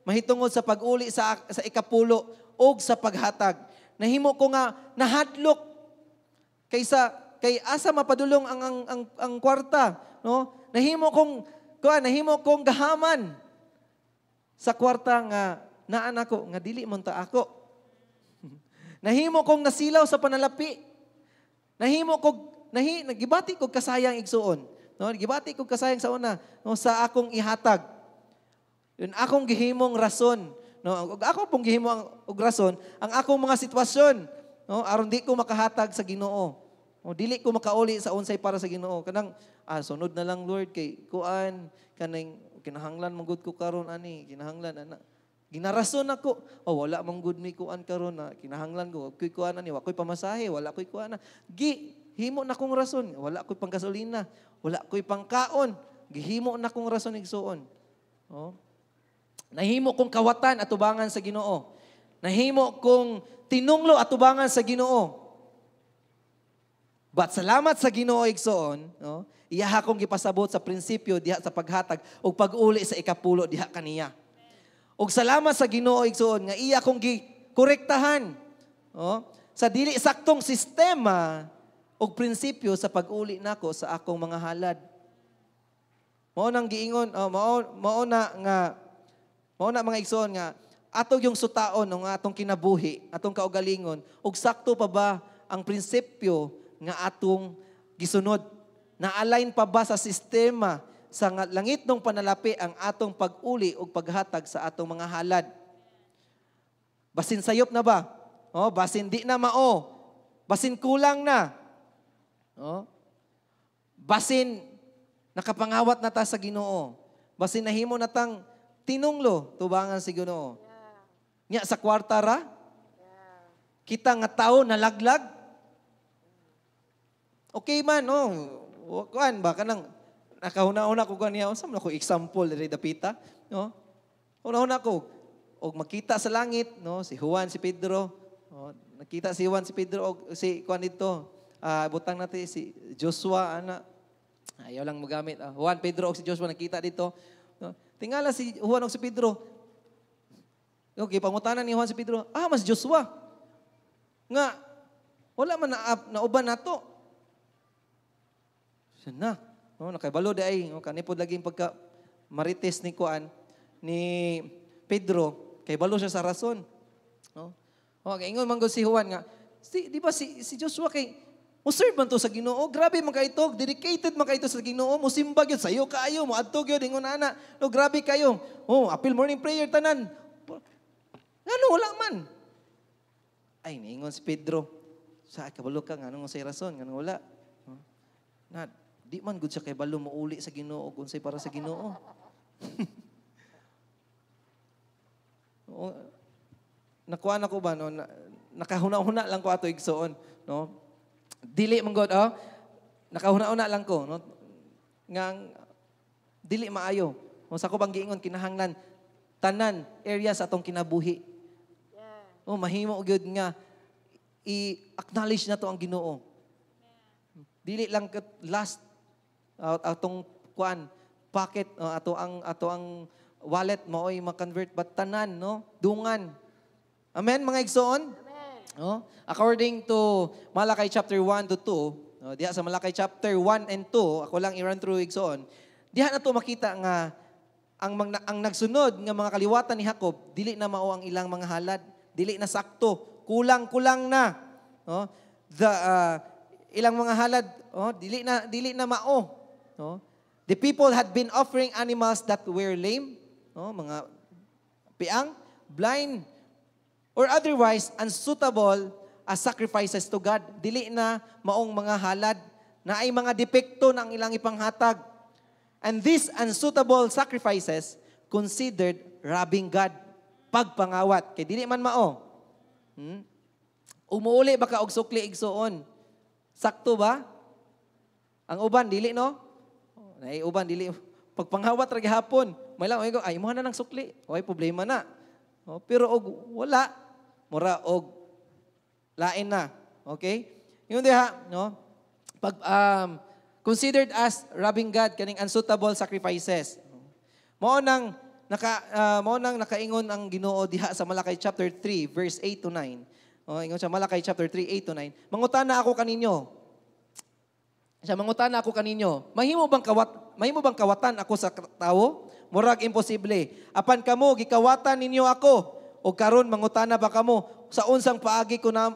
mahitungod sa pag-uli sa ikapulo og sa paghatag. Nahimo ko nga nahadlok kaysa kay asa mapadulong ang kwarta, no? Nahimo kong kuan, nahimo kong gahaman sa kwarta nga naa nako nga dili man ta ako. Nahimo kong nasilaw sa panalapi. Nahimo kog nahi nagibati kog kasayang, igsuon. No, gibati kog kasayang sa una, no, sa akong ihatag. Yun akong gihimong rason. No, ug ako pong gihimo ang og rason ang akong mga sitwasyon, no, aron di ko makahatag sa Ginoo. O dili ko makauli sa unsay para sa Ginoo. Kanang sunod na lang, Lord, kay kuan kaning Kinahanglan man gud ko karon ani, kinahanglan ana. Ginarason ako. Oh, wala man gud mi kuan karon na kinahanglan ko. Koy kuan ani, wa koy pamasahe, wala koy kuan na. Gi himo na kong rason, wala koy panggasolina, wala koy pangkaon. Gihimo na kong rason, igsuon. Oh. Nahimo kong kawatan atubangan sa Ginoo. Nahimo kong tinunglo atubangan sa Ginoo. But salamat sa Ginoo, igsoon, no? Iyaha kong gipasabot sa prinsipyo diha sa paghatag ug pag-uli sa ikapulo diha kaniya. Ug salamat sa Ginoo, igsoon, nga iya kong gikorektahan, no? Sa dili saktong sistema ug prinsipyo sa pag-uli nako sa akong mga halad. Mao nang giingon, oh, mao mao na nga mao na, mga igsoon, nga ato yung sutaon ng atong kinabuhi, atong kaugalingon, ug sakto pa ba ang prinsipyo nga atong gisunod? Na-align pa ba sa sistema sa nga langit nung panalapi ang atong pag-uli ug paghatag sa atong mga halad? Basin sayop na ba? Oh, basin di na mao. Basin kulang na. Oh. Basin nakapangawat na ta sa Ginoo. Basin nahimo na tang tinunglo tubangan si Ginoo. Nya sa kwarta ra? Kita nga tao nalaglag? Okay man, no. Kuan ba kanang nakahuna-huna ko kaniya, unsa man ako example diri dapita, no? Huna-huna ko og makita sa langit, no, si Juan, si Pedro, no? Nakita si Juan, si Pedro og si kuan dito. Butang natin si Joshua ana. Ayaw lang magamit. Juan, Pedro og si Joshua nakita dito. No? Tingala si Juan og si Pedro. Okay, pangutana ni Juan si Pedro, "Mas Joshua. Nga wala man na nauban nato." Siya na. No, nakabalo di ay, no, kanipod lagi pagka marites ni kuan ni Pedro, kay balo siya sa rason. No? O, ingon man gud si Juan nga, si di ba si si Joshua kay mo serve man to sa Ginoo, grabe man kay ito, dedicated man kay ito sa Ginoo, mo simba gyud sayo kaayo, mo adto gyud ingon ana. No, grabe kayo. Oh, apil morning prayer tanan. Ngano wala man? Ay, niingon si Pedro. Sa kabalo ka ngano say rason, ngano wala. Na di man gud siya kay balo mouli sa Ginoo kung unsay para sa Ginoo. Oo, nakuha na ko ba no, nakahuna-huna lang ko ato, igsoon, no? Dili man gud, oh. Nakahuna-huna lang ko, no, nga dili maayo. Kung sa ko bang giingon, kinahanglan tanan area sa atong kinabuhi. Oh, mahimo gyud nga i-acknowledge na to ang Ginoo. Dili lang last atong kuan pocket, ato ang wallet maoy ma-convert, but tanan, no, dungan. Amen, mga igsoon? Amen. No? According to Malachi chapter 1 to 2, no, diha sa Malachi chapter 1 and 2, ako lang i-run through, igsoon. Diha na to makita nga ang nagsunod nga mga kaliwatan ni Jacob, dili na mao ang ilang mga halad, dili na sakto, kulang-kulang na. No? The ilang mga halad, oh, dili na mao, no? The people had been offering animals that were lame, no, mga piang, blind, or otherwise unsuitable as sacrifices to God. Dili na maong mga halad na ay mga depekto ng ilang ipanghatag. And these unsuitable sacrifices considered robbing God. Pagpangawat. Kay dili man mao. Umuuli ba ka og sukli, igsuon? Sakto ba? Ang uban dili, no? Nay uban dili pagpangawat ra gihapon. May lang ay imo na ng sukli. Way problema na. Oh, pero og wala, mura og lain na. Okay? Yun diha, no? Pag considered as robbing God kaning unsuitable sacrifices. Mao nang nakaingon ang Ginoo diha sa Malachi chapter 3 verse 8 to 9. Oh, ingon siya Malachi chapter 3 8 to 9. "Mangutana ako kaninyo." Siya, "Mangutana ako kaninyo. Mahimo bang kawatan ako sa tawo? Murag imposible. Apan kamo gikawatan ninyo ako. O karon mangutana ba kamo sa unsang paagi ko na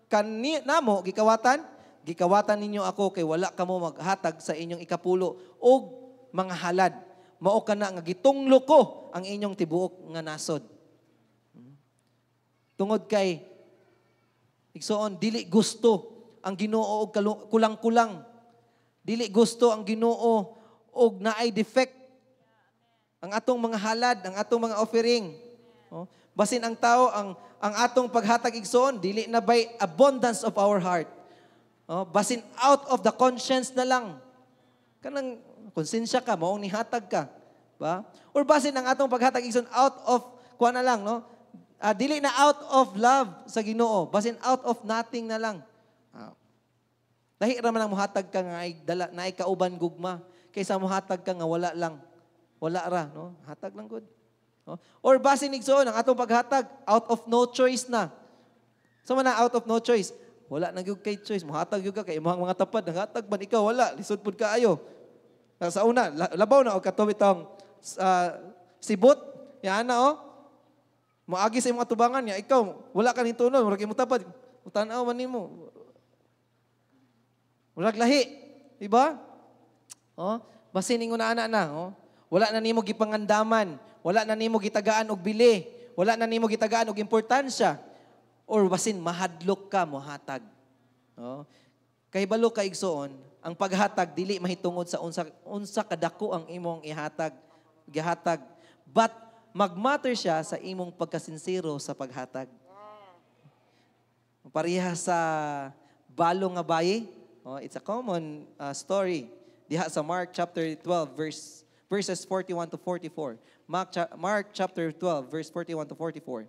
kani namo gikawatan? Gikawatan ninyo ako kay wala kamo maghatag sa inyong ikapulo og mga halad. Mao kana nga gitunglo ko ang inyong tibuok nga nasod." Tungod kay, igsoon, dili gusto ang Ginoo og kulang-kulang. Dili gusto ang Ginoo og naay defect. Ang atong mga halad, ang atong mga offering. Oh, basin ang tao, ang atong paghatag, igsoon, dili na by abundance of our heart. Oh, basin out of the conscience na lang. Kanang konsensya ka, maong nihatag ka. Ba? Or basin ang atong paghatag, igsoon, out of kuha na lang, no? Dili na out of love sa Ginoo, basin out of nothing na lang. Lahi ra man ang muhatag ka nga ay dala naay kauban gugma kaysa muhatag ka nga wala lang. Wala ra, no? Hatag lang gud. No? Or basin, igsoon, ang atong paghatag out of no choice na. So man na out of no choice. Wala na gyud kay choice, muhatag gyud ka kay imong mga tapad naghatag man, ikaw wala, lisod pud kaayo. Sa una, labaw na og kato bitong sibot, yan na oh. Moagi sa imong atubangan niya, ikaw wala ka nitunon, murag imong tapad, tan-aw man nimo. Murag lahi, di ba? Oh, basin ingon na ana na, oh. Wala na nimo gipangandaman, wala na nimo gitagaan og bili, wala na nimo gitagaan og importansya. Or basin mahadlok ka mohatag. Oh. Kay balo ka, igsoon, ang paghatag dili mahitungod sa unsa unsa kadako ang imong ihatag, gihatag, but magmatter siya sa imong pagkasinsero sa paghatag. Pareha sa balo nga bayi. Oh, it's a common story. Diha sa Mark chapter 12 verses 41 to 44. Mark chapter 12 verse 41 to 44.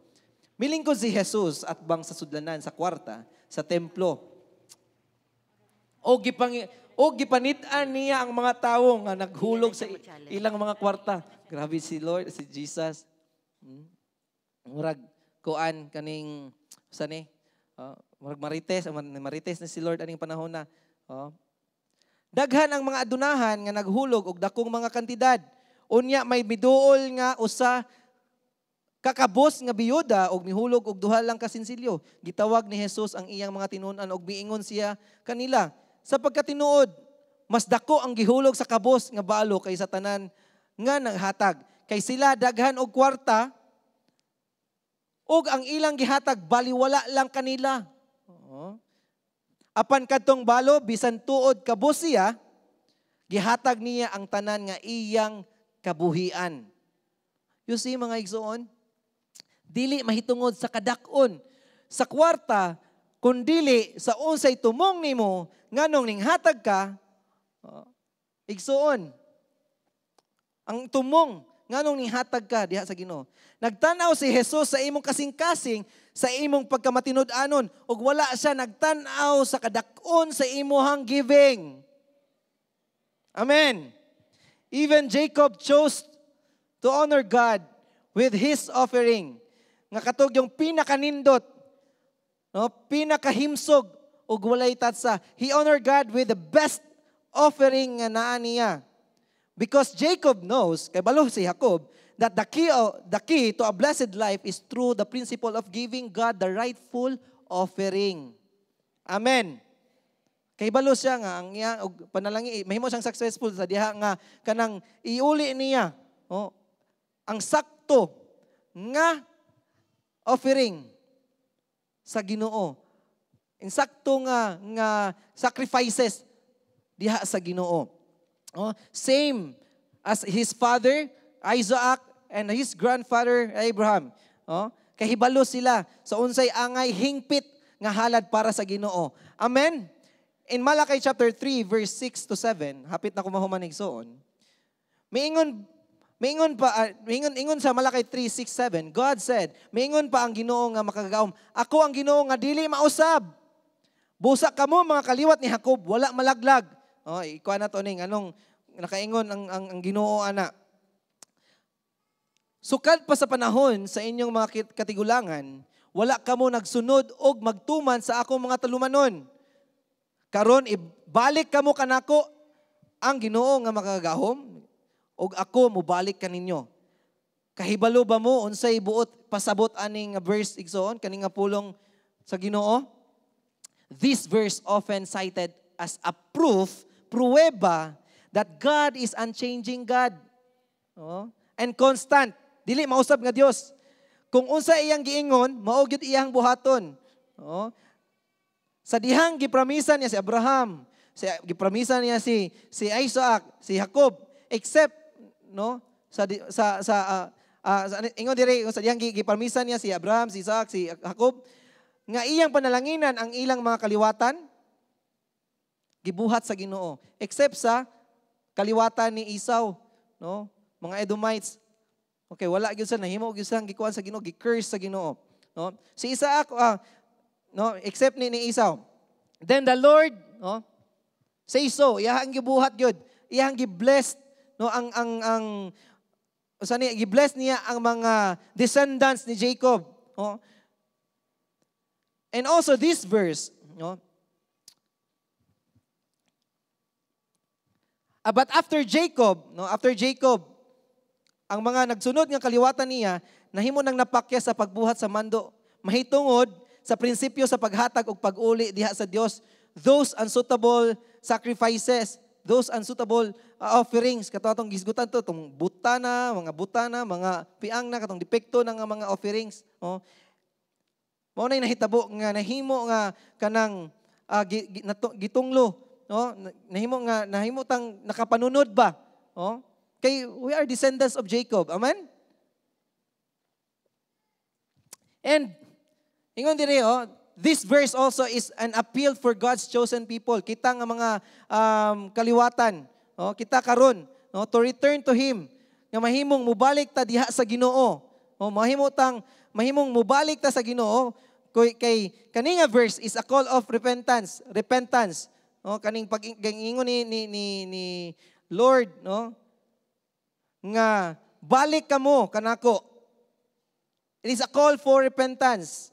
Milingkod si Jesus atbang sa sudlanan sa kwarta sa templo. O gipanit-an niya ang mga tawo nga naghulog sa ilang mga kwarta. Grabe si Lord, si Jesus. Murag kuan kaning sa ni murag marites, marites na si Lord aning panahon na. Oh. Daghan ang mga adunahan nga naghulog og dakong mga kantidad. Unya may miduol nga usa kakabos nga biyuda og mihulog og duha lang ka sinsilyo. Gitawag ni Jesus ang iyang mga tinun-an og miingon siya kanila, "Sa pagkatinuod, mas dako ang gihulog sa kabos nga balo kaysa tanan nga naghatag. Kay sila daghan og kwarta ug ang ilang gihatag baliwala lang kanila. Oo. Apan kadtong balo, bisan tuod kabos siya, gihatag niya ang tanan nga iyang kabuhian." You see, mga igsoon, dili mahitungod sa kadak-on sa kwarta, kundili sa unsay tumong nimo nganong ninghatag ka, oh, igsoon. Ang tumong nganong ninghatag ka diha sa Ginoo. Nagtan-aw si Jesus sa imong kasing-kasing, sa imong pagkamatinud-anon, ug wala siya nagtan-aw sa kadak-on sa imuhang giving. Amen. Even Jacob chose to honor God with his offering. Nga katog yung pinakanindot, no, pinakahimsog ug walay tatsa. He honored God with the best offering nga naa niya. Because Jacob knows, kay balo si Jacob, that the key to a blessed life is through the principle of giving God the rightful offering. Amen. Kay balo siya nga ang iya og panalangi mahimo siyang successful sa diha nga kanang iuli niya, oh, ang sakto nga offering sa Ginoo. Insakto nga sacrifices diha sa Ginoo. Oh, same as his father Isaac and his grandfather Abraham. Oh, kahibalo sila sa unsay angay hingpit nga halad para sa Ginoo. Amen. In Malachi chapter 3 verse 6 to 7, hapit na ko mahuman, igsoon. Miingon pa miingon ingon sa Malachi 3, 6, 7, God said, miingon pa ang Ginoo nga makagagahom, "Ako ang Ginoo nga dili mausab. Busa kamo mga kaliwat ni Jacob, wala malaglag." Oh, ikuha na to ning anong nakaingon ang Ginoo ana. "Sukad pa sa panahon sa inyong mga katigulangan, wala kamo nagsunod og magtuman sa akong mga tulumanon. Karon ibalik kamo kanako," ang Ginoo nga makagagahom, "ug ako mobalik kaninyo." Kahibalo ba mo unsay buot pasabot aning verse, igsoon, kaning nga pulong sa Ginoo? This verse often cited as a proof, pruweba that God is unchanging God. Oh, and constant. Dili mausab nga Dios. Kung unsa iyang giingon, mao gyud iyang buhaton. Oh. Sa dihang gipramisa niya si Abraham, gipramisa niya si Isaac, si Jacob, except no Sa di- sa sa ah, ah, sa ingon diri sa diyang giparmisa niya si Abraham, si Isaac, si Jacob nga iyang panalanginan ang ilang mga kaliwatan, gibuhat sa Ginoo except sa kaliwatan ni Esau, no, mga Edomites. Okay, wala gyud sa nahimo gyud sa gikuan sa Ginoo, gi-curse sa Ginoo, no? Si Isaac, no, except ni Esau. Then the Lord, no, say so, iyahang gibuhat gyud, iyahang gi-bless, no, ang usa ni gi-bless niya ang mga descendants ni Jacob, no? And also this verse, no? But after Jacob, no, after Jacob, ang mga nagsunod nga kaliwatan niya nahimo nang napakya sa pagbuhat sa mando mahitungod sa prinsipyo sa paghatag og pag-uli diha sa Dios, those unsuitable sacrifices, those unsuitable offerings, kato atong gisgutan to tong butana, mga butana, mga piang na katong depekto na nga mga offerings, oh. Mao nay nahitabo nga nahimo nga kanang gitunglo, no, nahimo nga nahimo tang nakapanunod ba, oh, kay we are descendants of Jacob. Amen. And ingon diri, oh, this verse also is an appeal for God's chosen people, kita nga mga kaliwatan, oh, kita karon, no, to return to Him, nga mahimong mobalik ta diha sa Ginoo, oh, mahimo tang mahimong mobalik ta sa Ginoo kay kani nga verse is a call of repentance, repentance, no, kaning pag ingon ni Lord, no, nga balik kamo kanako. It is a call for repentance.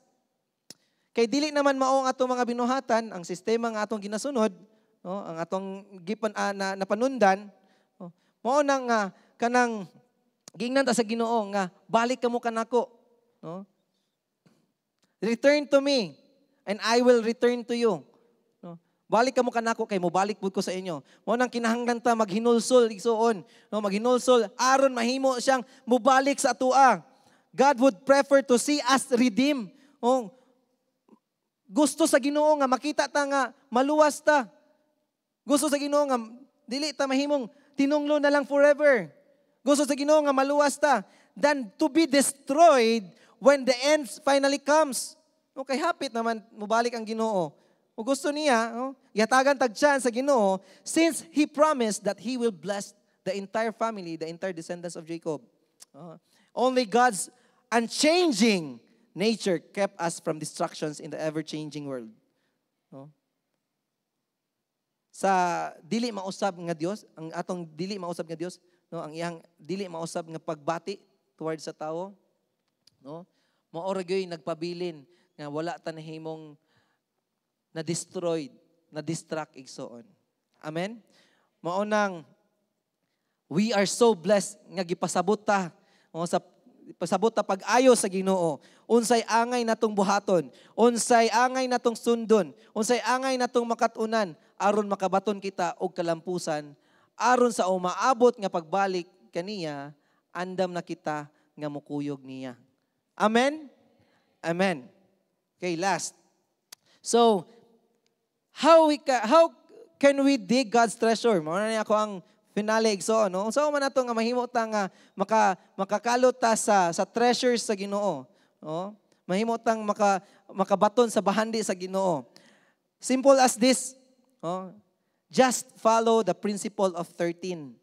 Kay dili naman mao ang atong mga binuhatan, ang sistema nga atong ginasunod, no, ang atong gipan na, napanundan, no, mao nang nga kanang giingnan ta sa Ginoo nga balik kamo kanako, no? Return to me and I will return to you. No? Balik kamo kanako kay mobalik pud ko sa inyo. Mao nang kinahanglan ta maghinulsol, igsuon, no, maghinulsol aron mahimo siyang mobalik sa atoa. God would prefer to see us redeemed. Oh, gusto sa Ginoo nga makita ta nga maluwas ta. Gusto sa Ginoo nga dili ta mahimong tinunglo na lang forever. Gusto sa Ginoo nga maluwas ta than to be destroyed when the end finally comes. Okay, hapit naman mobalik ang Ginoo. O gusto niya, oh, yatagan tag chance sa Ginoo since He promised that He will bless the entire family, the entire descendants of Jacob. Only God's unchanging nature kept us from destructions in the ever-changing world. No? Sa dili mausab nga Dios, ang atong dili mausab nga Dios, no, ang iyang dili mausab nga pagbati towards sa tawo, no? Mao ra gyud nagpabilin nga wala ta nahimong na destroyed, na distract, igsoon. Amen. Mao nang we are so blessed nga gipasabot ta, oh, sa pasabot ta pag-ayo sa Ginoo. Unsay angay natong buhaton, unsay angay natong sundon, unsay angay natong makat-unan aron makabaton kita og kalampusan, aron sa umaabot nga pagbalik kaniya, andam na kita nga mukuyog niya. Amen? Amen. Okay, last. So, how can we dig God's treasure? Mao na ni ako ang finale, igsoon, no? Unsa man ato nga mahimo ta nga makakalot ta sa treasures sa Ginoo, no? Mahimo tang makabaton sa bahandi sa Ginoo. Simple as this, no? Just follow the principle of 13.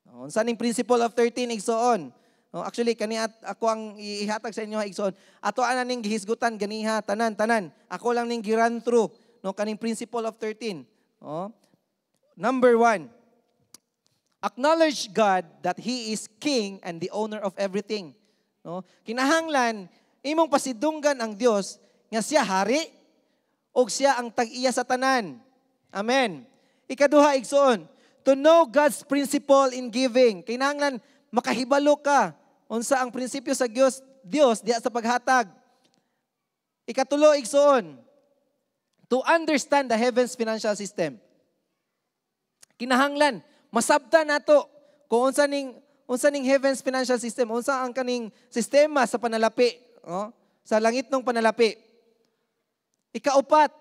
No? Unsa ning principle of 13, igsoon? No, actually kani at ako ang ihatag sa inyo, igsoon. Ato ana ning gihisgutan ganiha tanan tanan. Ako lang ning gi-run through, no, kaning principle of 13. No? Number 1. Acknowledge God that He is King and the owner of everything. No? Kinahanglan imong pasidunggan ang Dios nga siya hari og siya ang tag-iya sa tanan. Amen. Ikaduha, igsoon, to know God's principle in giving. Kinahanglan makahibalo ka unsa ang prinsipyo sa Dios diha sa paghatag. Ikatulo, igsoon, to understand the heavens financial system. Kinahanglan masabta nato kung unsa ning heavens financial system, unsa ang kaning sistema sa panalapi, oh, sa langit ng panalapi. Ikaupat,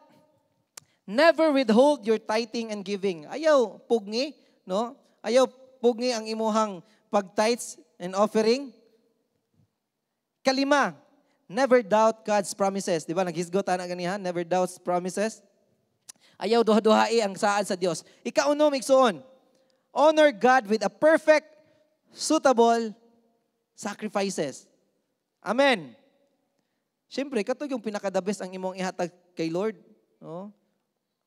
never withhold your tithing and giving. Ayaw pugni, no? Ayaw pugni ang imuhang pag-tithes. and offering. Kalima, never doubt God's promises. Di ba? Naghisgot ana ganihan, never doubt promises. Ayaw duha-duhai ang saad sa Dios. Ikaunom, igsuon, honor God with a perfect, suitable sacrifices. Amen. Siyempre, kato yung pinaka-the best ang imong ihatag kay Lord. No?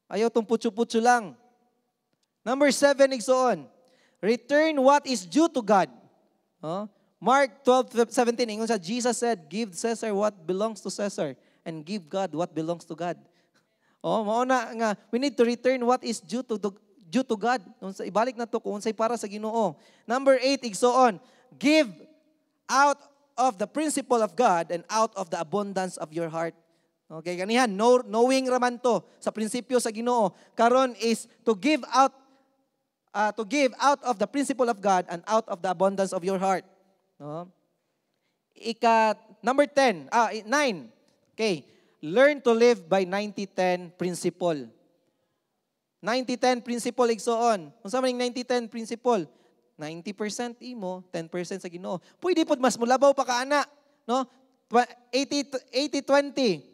Ayaw tong putyo-putyo lang. Number 7, igsuon, return what is due to God. No? Mark 12:17, ingon sa Jesus said, "Give Caesar what belongs to Caesar and give God what belongs to God." Oh, mao na nga we need to return what is due to God. Unsa ibalik na to kung unsay para sa Ginoo. Number 8, igsoon, give out of the principle of God and out of the abundance of your heart. Okay, ganihan no, knowing raman to sa prinsipyo sa Ginoo. Karon is to give out of the principle of God and out of the abundance of your heart. No? Ika number 10, 9. Okay. Learn to live by 90-10 principle. 90-10 principle, igsoon. Unsa man yung 90-10 principle? 90% imo, 10% sa Ginoo. Pwede pod mas mulabaw pa ka ana, no? 80 80-20,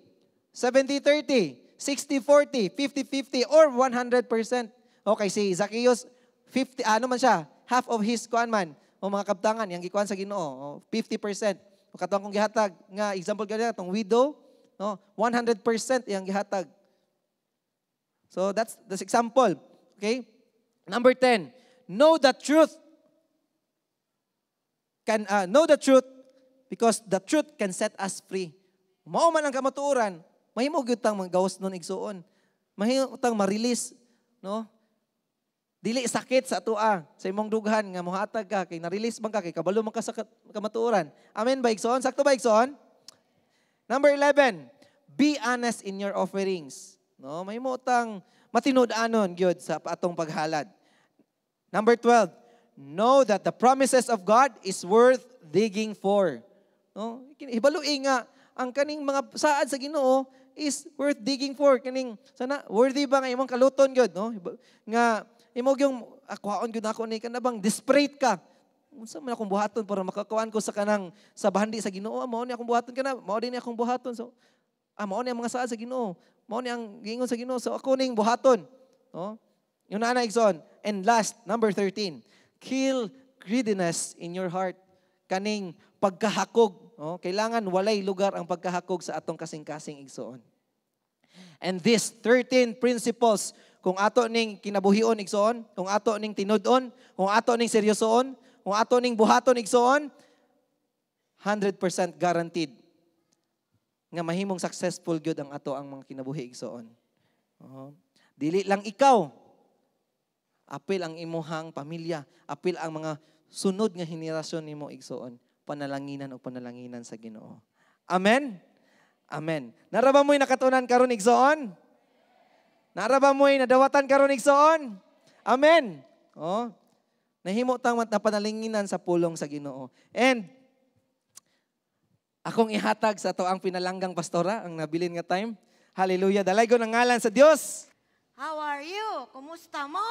70-30, 60-40, 50-50 or 100%. Okay, si Zacchaeus 50 ano man siya, half of his kuan man o mga kabtangan yang gikuan sa Ginoo, 50%. O katong kong gihatag nga example ganina tong widow, no? 100% yang gihatag. So that's this example. Okay? Number 10, know the truth because the truth can set us free. Mao man ang kamatuoran, mahimo gyud tang magawas nun, igsuon. Mahimo tang ma-release, no? Dili sakit sa atoa sa imong dughan nga mohatag ka kay na-release man ka kay kabalo man ka sa kamatuoran. Amen ba, igsoon? Sakto ba, igsoon? Number 11, be honest in your offerings. No, mahimo tang matinud-anon gyud sa atong paghalad. Number 12, know that the promises of God is worth digging for. No? Hibalui nga ang kaning mga saad sa Ginoo is worth digging for, kaning sana worthy ba nga imong kaluton gyud, no? Nga imo gyung kuhaon gyud nako ni, kana bang desperate ka, unsa man akong buhaton para makakuan ko sa kanang sa bahandi sa Ginoo? Mao ni akong buhaton, kana mao din ni akong buhaton. So mao ni ang mga saad sa Ginoo, mao ni ang giingon sa Ginoo, so ako ning buhaton, no? Yun na, igsoon. And last, number 13, kill greediness in your heart, kaning pagkahakog, no? Kailangan walay lugar ang pagkahakog sa atong kasing-kasing, igsoon. And these 13 principles, kung ato ning kinabuhion, igsoon, kung ato ning tinud-on, kung ato ning seryosoon, kung ato ning buhaton, igsoon, 100% guaranteed nga mahimong successful gyud ang ato ang mga kinabuhi, igsoon. Oo. Dili lang ikaw, apil ang imuhang pamilya, apil ang mga sunod nga henerasyon nimo, igsoon, panalanginan o panalanginan sa Ginoo. Amen. Amen. Naa ra ba mo'y nakatunan karon, igsoon? Naa ra ba mo'y nadawatan karon, igsoon? Amen. Oh. Nahimo tang napanalinginan sa pulong sa Ginoo. And akong ihatag sa ato ang pinalanggang pastora ang nabilin nga time. Hallelujah. Dalaygon ang ngalan sa Dios. How are you? Kumusta mo?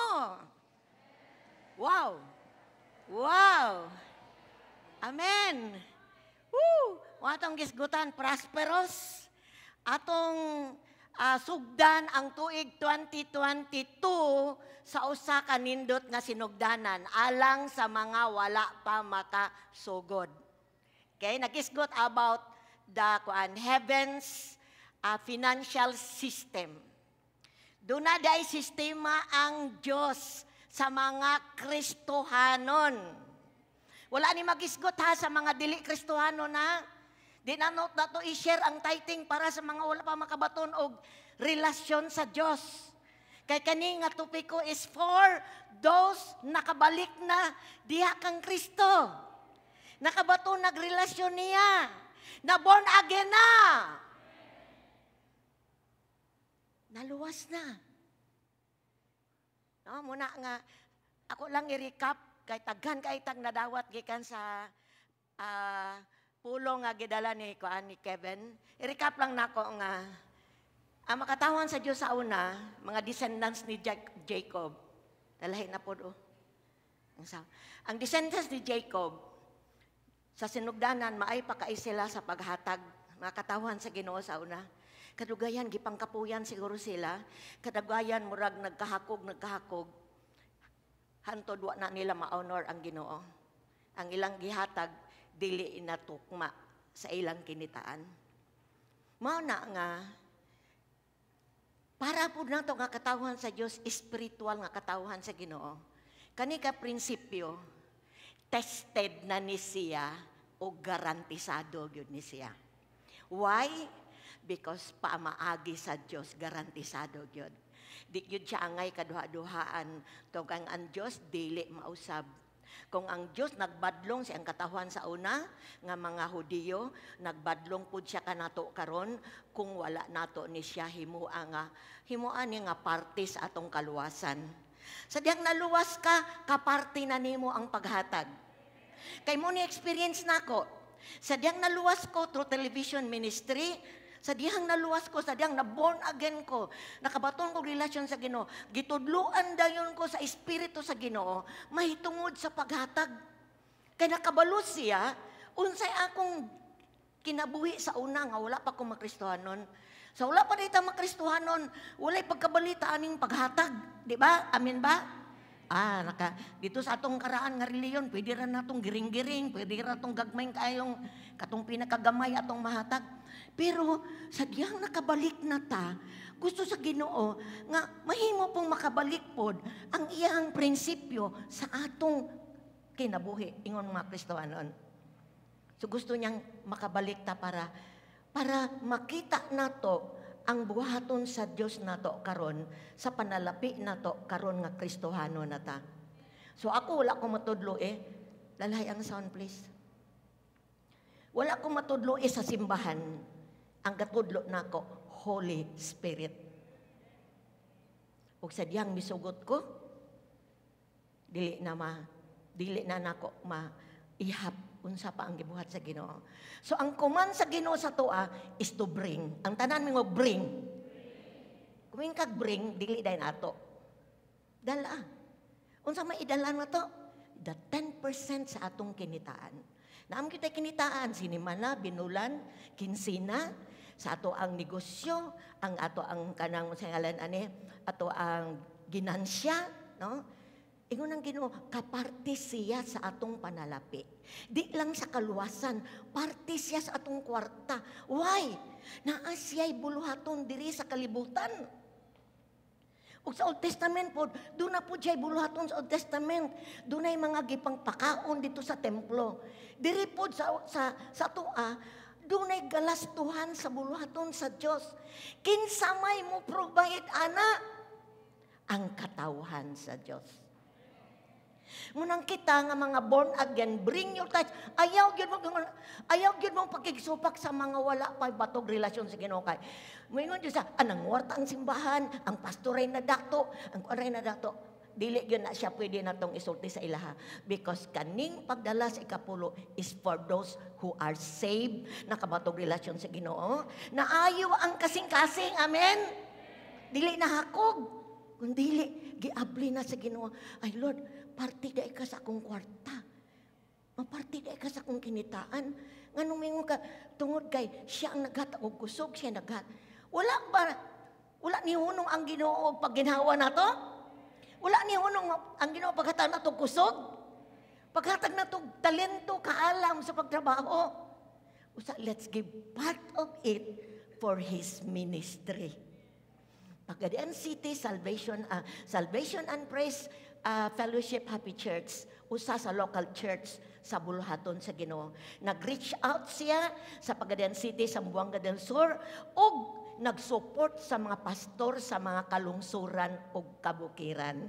Wow! Wow! Amen! Woo! Atong gisgutan, prosperous. Atong sugdan ang tuig 2022 sa usa ka nindot nga sinugdanan alang sa mga wala pa makasugod. Okay, nagisgot about the kuan heavens financial system. Duna diay sistema ang Diyos sa mga Kristohanon. Wala ni magisgot ha sa mga dili Kristohanon ha. Di na no, nato i-share ang tithing para sa mga wala pa makabaton og relasyon sa Diyos. Kay kani nga topiko is for those nakabalik na diha kang Kristo. Nakabaton nagrelasyon niya. Na born again na. Naluwas na. No, muna nga ako lang i-recap kay taghan kay tag nadawat gikan sa pulong nga gidala ni kuan ni Kevin. I-recap lang nako nga ang makatawan sa Dios sa una, mga descendants ni Jacob. Dalahin na pod oh. Ang descendants ni Jacob, Sa sinugdanan, maay pa kay sila sa paghatag, mga katawhan sa Ginoo sa una. Kadugayan, gipangkapuyan siguro sila. Kadugayan, murag nagkahakog, nagkahakog. Hantod wa na nila ma-honor ang Ginoo. Ang ilang gihatag, dili inatukma sa ilang kinitaan. Mao na nga, para po nato nga katawhan sa Dios, spiritual nga katawhan sa Ginoo. Kani ka prinsipyo, tested na ni siya o garantisado gyud ni siya. Why? Because pamaagi sa Dios, garantisado gyud. Di gyud siya angay kaduha-duhaan tong ang Dios dili mausab. Kung ang Dios nagbadlong sa ang katawhan sa una nga mga Hudiyo, nagbadlong pud siya kanato karon kung wala nato ni siya himua nga himua ni nga parte sa atong kaluwasan. Sa diyang naluwas ka, kaparte na nimo ang paghatag. Kay mo ni experience nako. Sa diyang naluwas ko through television ministry, sa dihang naluwas ko, sa dihang na born again ko, nakabaton ko relasyon sa Ginoo, gitudluan dayon ko sa espiritu sa Ginoo, mahitungod sa paghatag. Kay nakabalo siya, unsay akong kinabuhi sa una nga wala pa ko makristohanon. Sa wala pa dita makristohanon, walay pagkabalita aning paghatag, di ba? Amen ba? Ah, naka dito sa atong karaan nga reliyon, pwede ra natong giring-giring, pwede ra natong gagmay kayong katong pinakagamay atong mahatag. Pero sa diyang nakabalik na ta, gusto sa Ginoo nga mahimo pong makabalik pod ang iyang prinsipyo sa atong kinabuhi ingon mga Kristohanon. So gusto niyang makabalik ta para makita nato ang buhaton sa Dios nato karon sa panalapi nato karon nga Kristohano na ta. So ako, wala ko matudlo eh. Lalhay ang sound, please. Wala ko matudlo eh sa simbahan. Ang gatudlo nako, Holy Spirit. Ug sa diyang misugot ko, dili na nako ma ihap unsa pa ang gibuhat sa Ginoo. So ang command sa Ginoo sa atoa is to bring. Ang tanan mingo, "Bring." Kung kag bring, dili dayon ato. Dala. Unsa may idala na to? The 10% sa atong kinitaan. Naam kita kinitaan, sinimana, binulan, kinsina, sa ato ang negosyo, ang ato ang kanang sa ngalan ani, ato ang ginansya, no? Ingon ang Ginoo, kaparte siya sa atong panalapi. Di lang sa kaluwasan, parte siya sa atong kwarta. Why? Naa siya'y buluhaton diri sa kalibutan. Ug sa Old Testament po, doon na po siya'y buluhaton sa Old Testament. Doon ay mga gipangpakaon dito sa templo. Diri po sa atoa, doon ay galastuhan sa buluhaton sa Dios. Kinsa may mo provide ana? Ang katawhan sa Dios. Munang kita nga mga born again, bring your tithes. Ayaw gyud mo pakigsupak sa mga wala pa batog relasyon sa Ginoo kay. Moingon gyud sa anang warta ang simbahan, ang pastor ay nadato, ang kuan ay nadato. Dili gyud na siya pwede natong isulti sa ilaha because kaning pagdala sa ikapulo is for those who are saved, nakabatog relasyon sa Ginoo. Naayo ang kasing-kasing, amen. Dili na hakog. Kung dili, giabli na sa Ginoo. Ay Lord, parte dai ka sa akong kwarta. Maparte dai ka sa akong kinitaan. Nganong mingon ka, tungod kay siya ang naghatag og kusog, siya naghat. Wala ba, wala ni hunong ang Ginoo og pagginhawa nato? Wala ni hunong ang Ginoo paghatag nato kusog? Paghatag nato talento, kaalam sa pagtrabaho. Usa, let's give part of it for His ministry. Pagadian City Salvation and Praise Fellowship Happy Church, usa sa local church sa buluhaton sa Ginoo. Nag-reach out siya sa Pagadian City, Zamboanga del Sur, ug nag-support sa mga pastor sa mga kalungsuran ug kabukiran.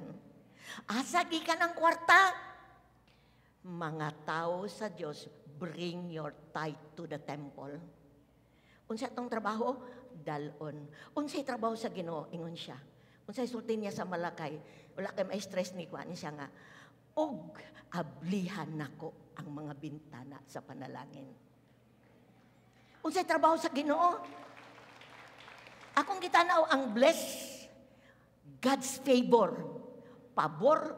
Asa gikan ang kwarta? Mga tao sa Dios, bring your tithe to the temple. Unsa atong trabaho? Dalon. Unsay trabaho sa Ginoo? Ingon siya. Unsay sulti niya sa Malakay? Wala kay ma-stress ni kuan siya nga og ablihan nako ang mga bintana sa panalangin. Unsay trabaho sa Ginoo? Akong gitanaw ang bless, God's favor, pabor.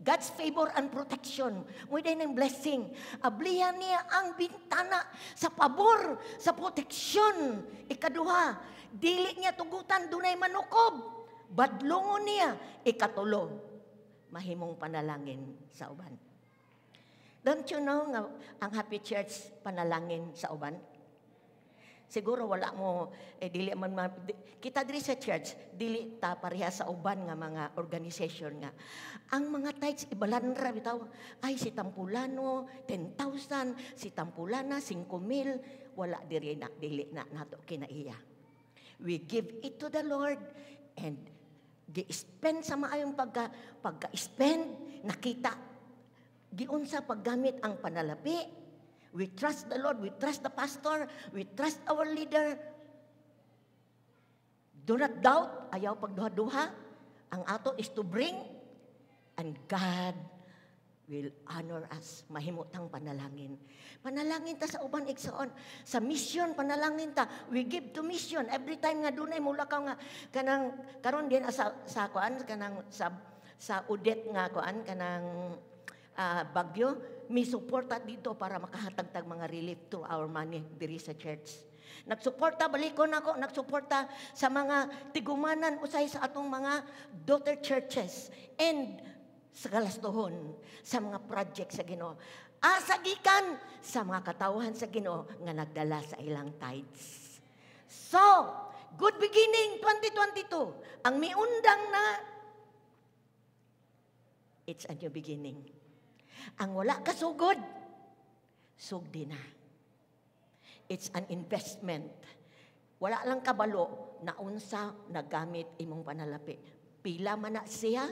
God's favor and protection. Mo ng blessing. Ablihan niya ang bintana sa pabor, sa proteksyon. Ikaduha, dili niya tugutan dunay manukob. Badlongon niya. Ikatulo, mahimong panalangin sa uban. Don't you know nga ang Happy Church panalangin sa uban? Siguro wala mo eh, dili man kita diri sa church, dili ta pareha sa uban nga mga organization nga ang mga tithes ibalanra bitaw. Ay, si Tampulano 10,000, si Tampulana 5,000. Wala diri na, dili na nato kinaiya. We give it to the Lord and gi-spend sa maayong pagka-spend, nakita giunsa paggamit ang panalapi. We trust the Lord, we trust the pastor, we trust our leader. Do not doubt, ayaw pagduha-duha. Ang ato is to bring and God will honor us. Mahimo tang panalangin. Panalangin ta sa uban, igsoon. Sa mission panalangin ta. We give to mission every time nga dunay mulakaw nga kanang karon din sa kuan, kanang sa Odette nga kuan, kanang bagyo, mi suporta dito para makahatag tag mga relief through our money diri sa church. Nagsuporta, balikon ako, nagsuporta sa mga tigumanan usay sa atong mga daughter churches and sa kalastuhon sa mga project sa Ginoo. Asa gikan sa mga katawhan sa Ginoo nga nagdala sa ilang tithes. So, good beginning 2022. Ang miundang na, it's a new beginning. Ang wala kasugod, sugdi na. It's an investment. Wala lang kabalo na unsa nagamit imong panalapi. Pila man na siya,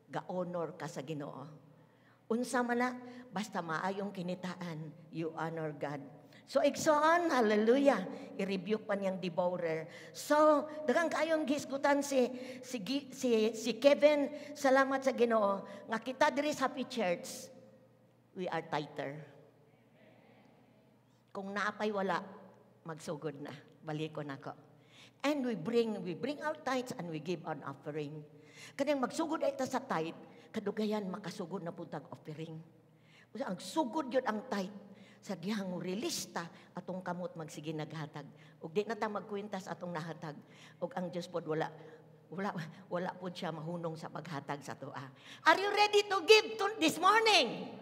ga-honor ka sa Ginoo. Unsa man na, basta maayong kinitaan, you honor God. So igsoon, hallelujah, i-rebuke pa niyang devourer. So, daghang kaayong gisgutan si Kevin, salamat sa Ginoo nga kita diri sa Happy Church, we are tither. Kung naapay wala, magsugod na. Balikon ako. And we bring our tithes and we give an offering. Kanang magsugod ay ta sa tithe, kadugayan makasugod na pud tag offering. Ang sugod yun ang tithe sa dihang release ta atong kamot magsige naghatag. Ug di na ta magkwenta sa atong nahatag. Ug ang Dios pod wala pod siya mahunong sa paghatag sa atoa. Are you ready to give to this morning?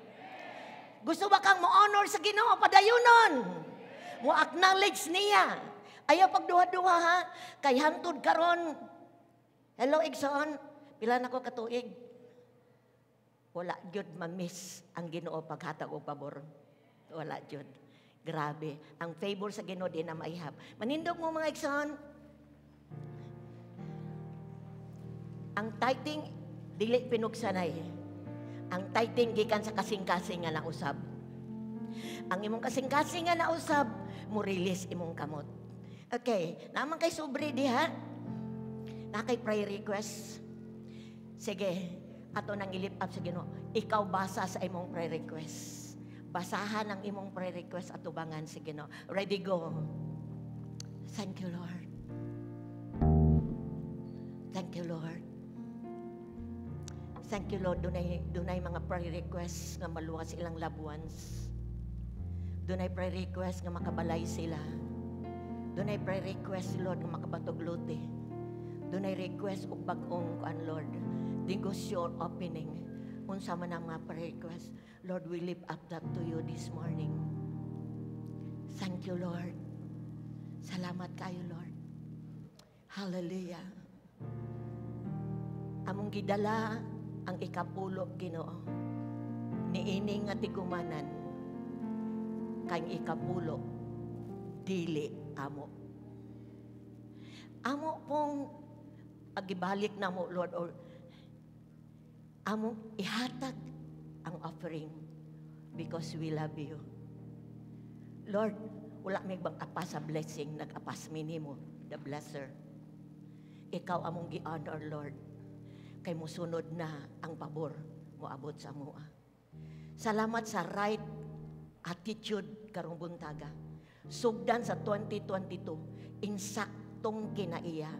Gusto ba kang mo-honor sa Ginoo padayunon? Mo acknowledge niya. Ayaw pagduha-duha ha. Kay hantod karon. Hello, igsoon. Pila na ko katuig. Wala gyud ma-miss ang Ginoo paghatag og pabor. Wala jud. Grabe. Ang favor sa Ginoo di na maihap. Manindog mo, mga igsoon. Ang tithing dili pinugsanay. Ang tithing gikan sa kasing-kasing nga nausab. Ang imong kasing-kasing nga nausab, mo release imong kamot. Okay, naman kay sobre diha. Na kay prayer request. Sige, ato nang i-lift up sa Ginoo. Ikaw basa sa imong prayer request. Basahan ang imong prayer request at tubangan sa Ginoo. Ready, go. Thank you, Lord. Thank you, Lord. Thank you, Lord. Dunay mga prayer requests nga maluwas ilang loved ones. Dunay prayer request nga makabalay sila. Dunay prayer request, Lord, nga makabatog lote. Dunay request og bag-ong kuan, Lord. Negosyo opening. Unsa man ang mga prayer request. Lord, we lift up that to you this morning. Thank you, Lord. Salamat kayo, Lord. Hallelujah. Among gidala ang ikapulo, Ginoo. Niini nga tigumanan kang ikapulo dili amo. Amo pong agibalik na mo, Lord, or among ihatag ang offering because we love you. Lord, wala may bang apas sa blessing, nag-apas mi nimo, the blesser. Ikaw among gi-honor, Lord. Kay musunod na ang pabor moabot sa amoa. Salamat sa right attitude karong buntaga. Sugdan sa 2022, insaktong kinaiya.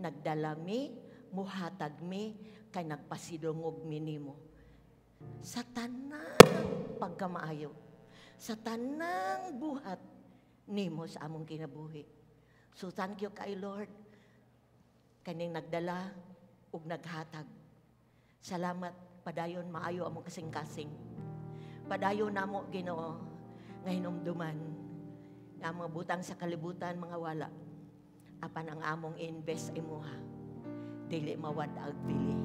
Nagdala mi, muhatag mi, Kay nagpasidungog mi nimo sa tanang pagkamaayo, sa tanang buhat nimo sa among kinabuhi. So thank you kay Lord, kaning nagdala ug naghatag. Salamat, padayon maayo among kasing-kasing. Padayon namo, Ginoo, nga hinumduman nga ang mga butang sa kalibutan mga wala. Apan ang among invest sa imuha, dili mawad-ag dili.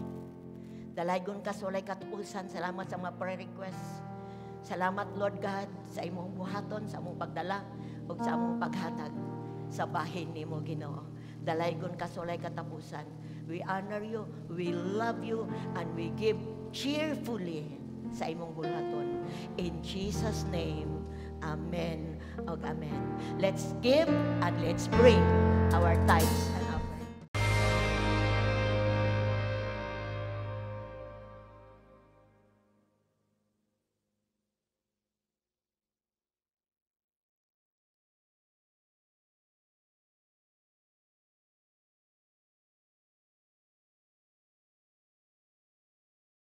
Dalaygon ka sa walay katapusan. Salamat sa mga prayer requests. Salamat, Lord God, sa imong buhaton, sa among pagdala ug sa among paghatag sa bahin nimo, Ginoo. Dalaygon ka sa walay katapusan. We honor you, we love you, and we give cheerfully sa imong buhaton. In Jesus' name, amen ug amen. Let's give and let's bring our tithes and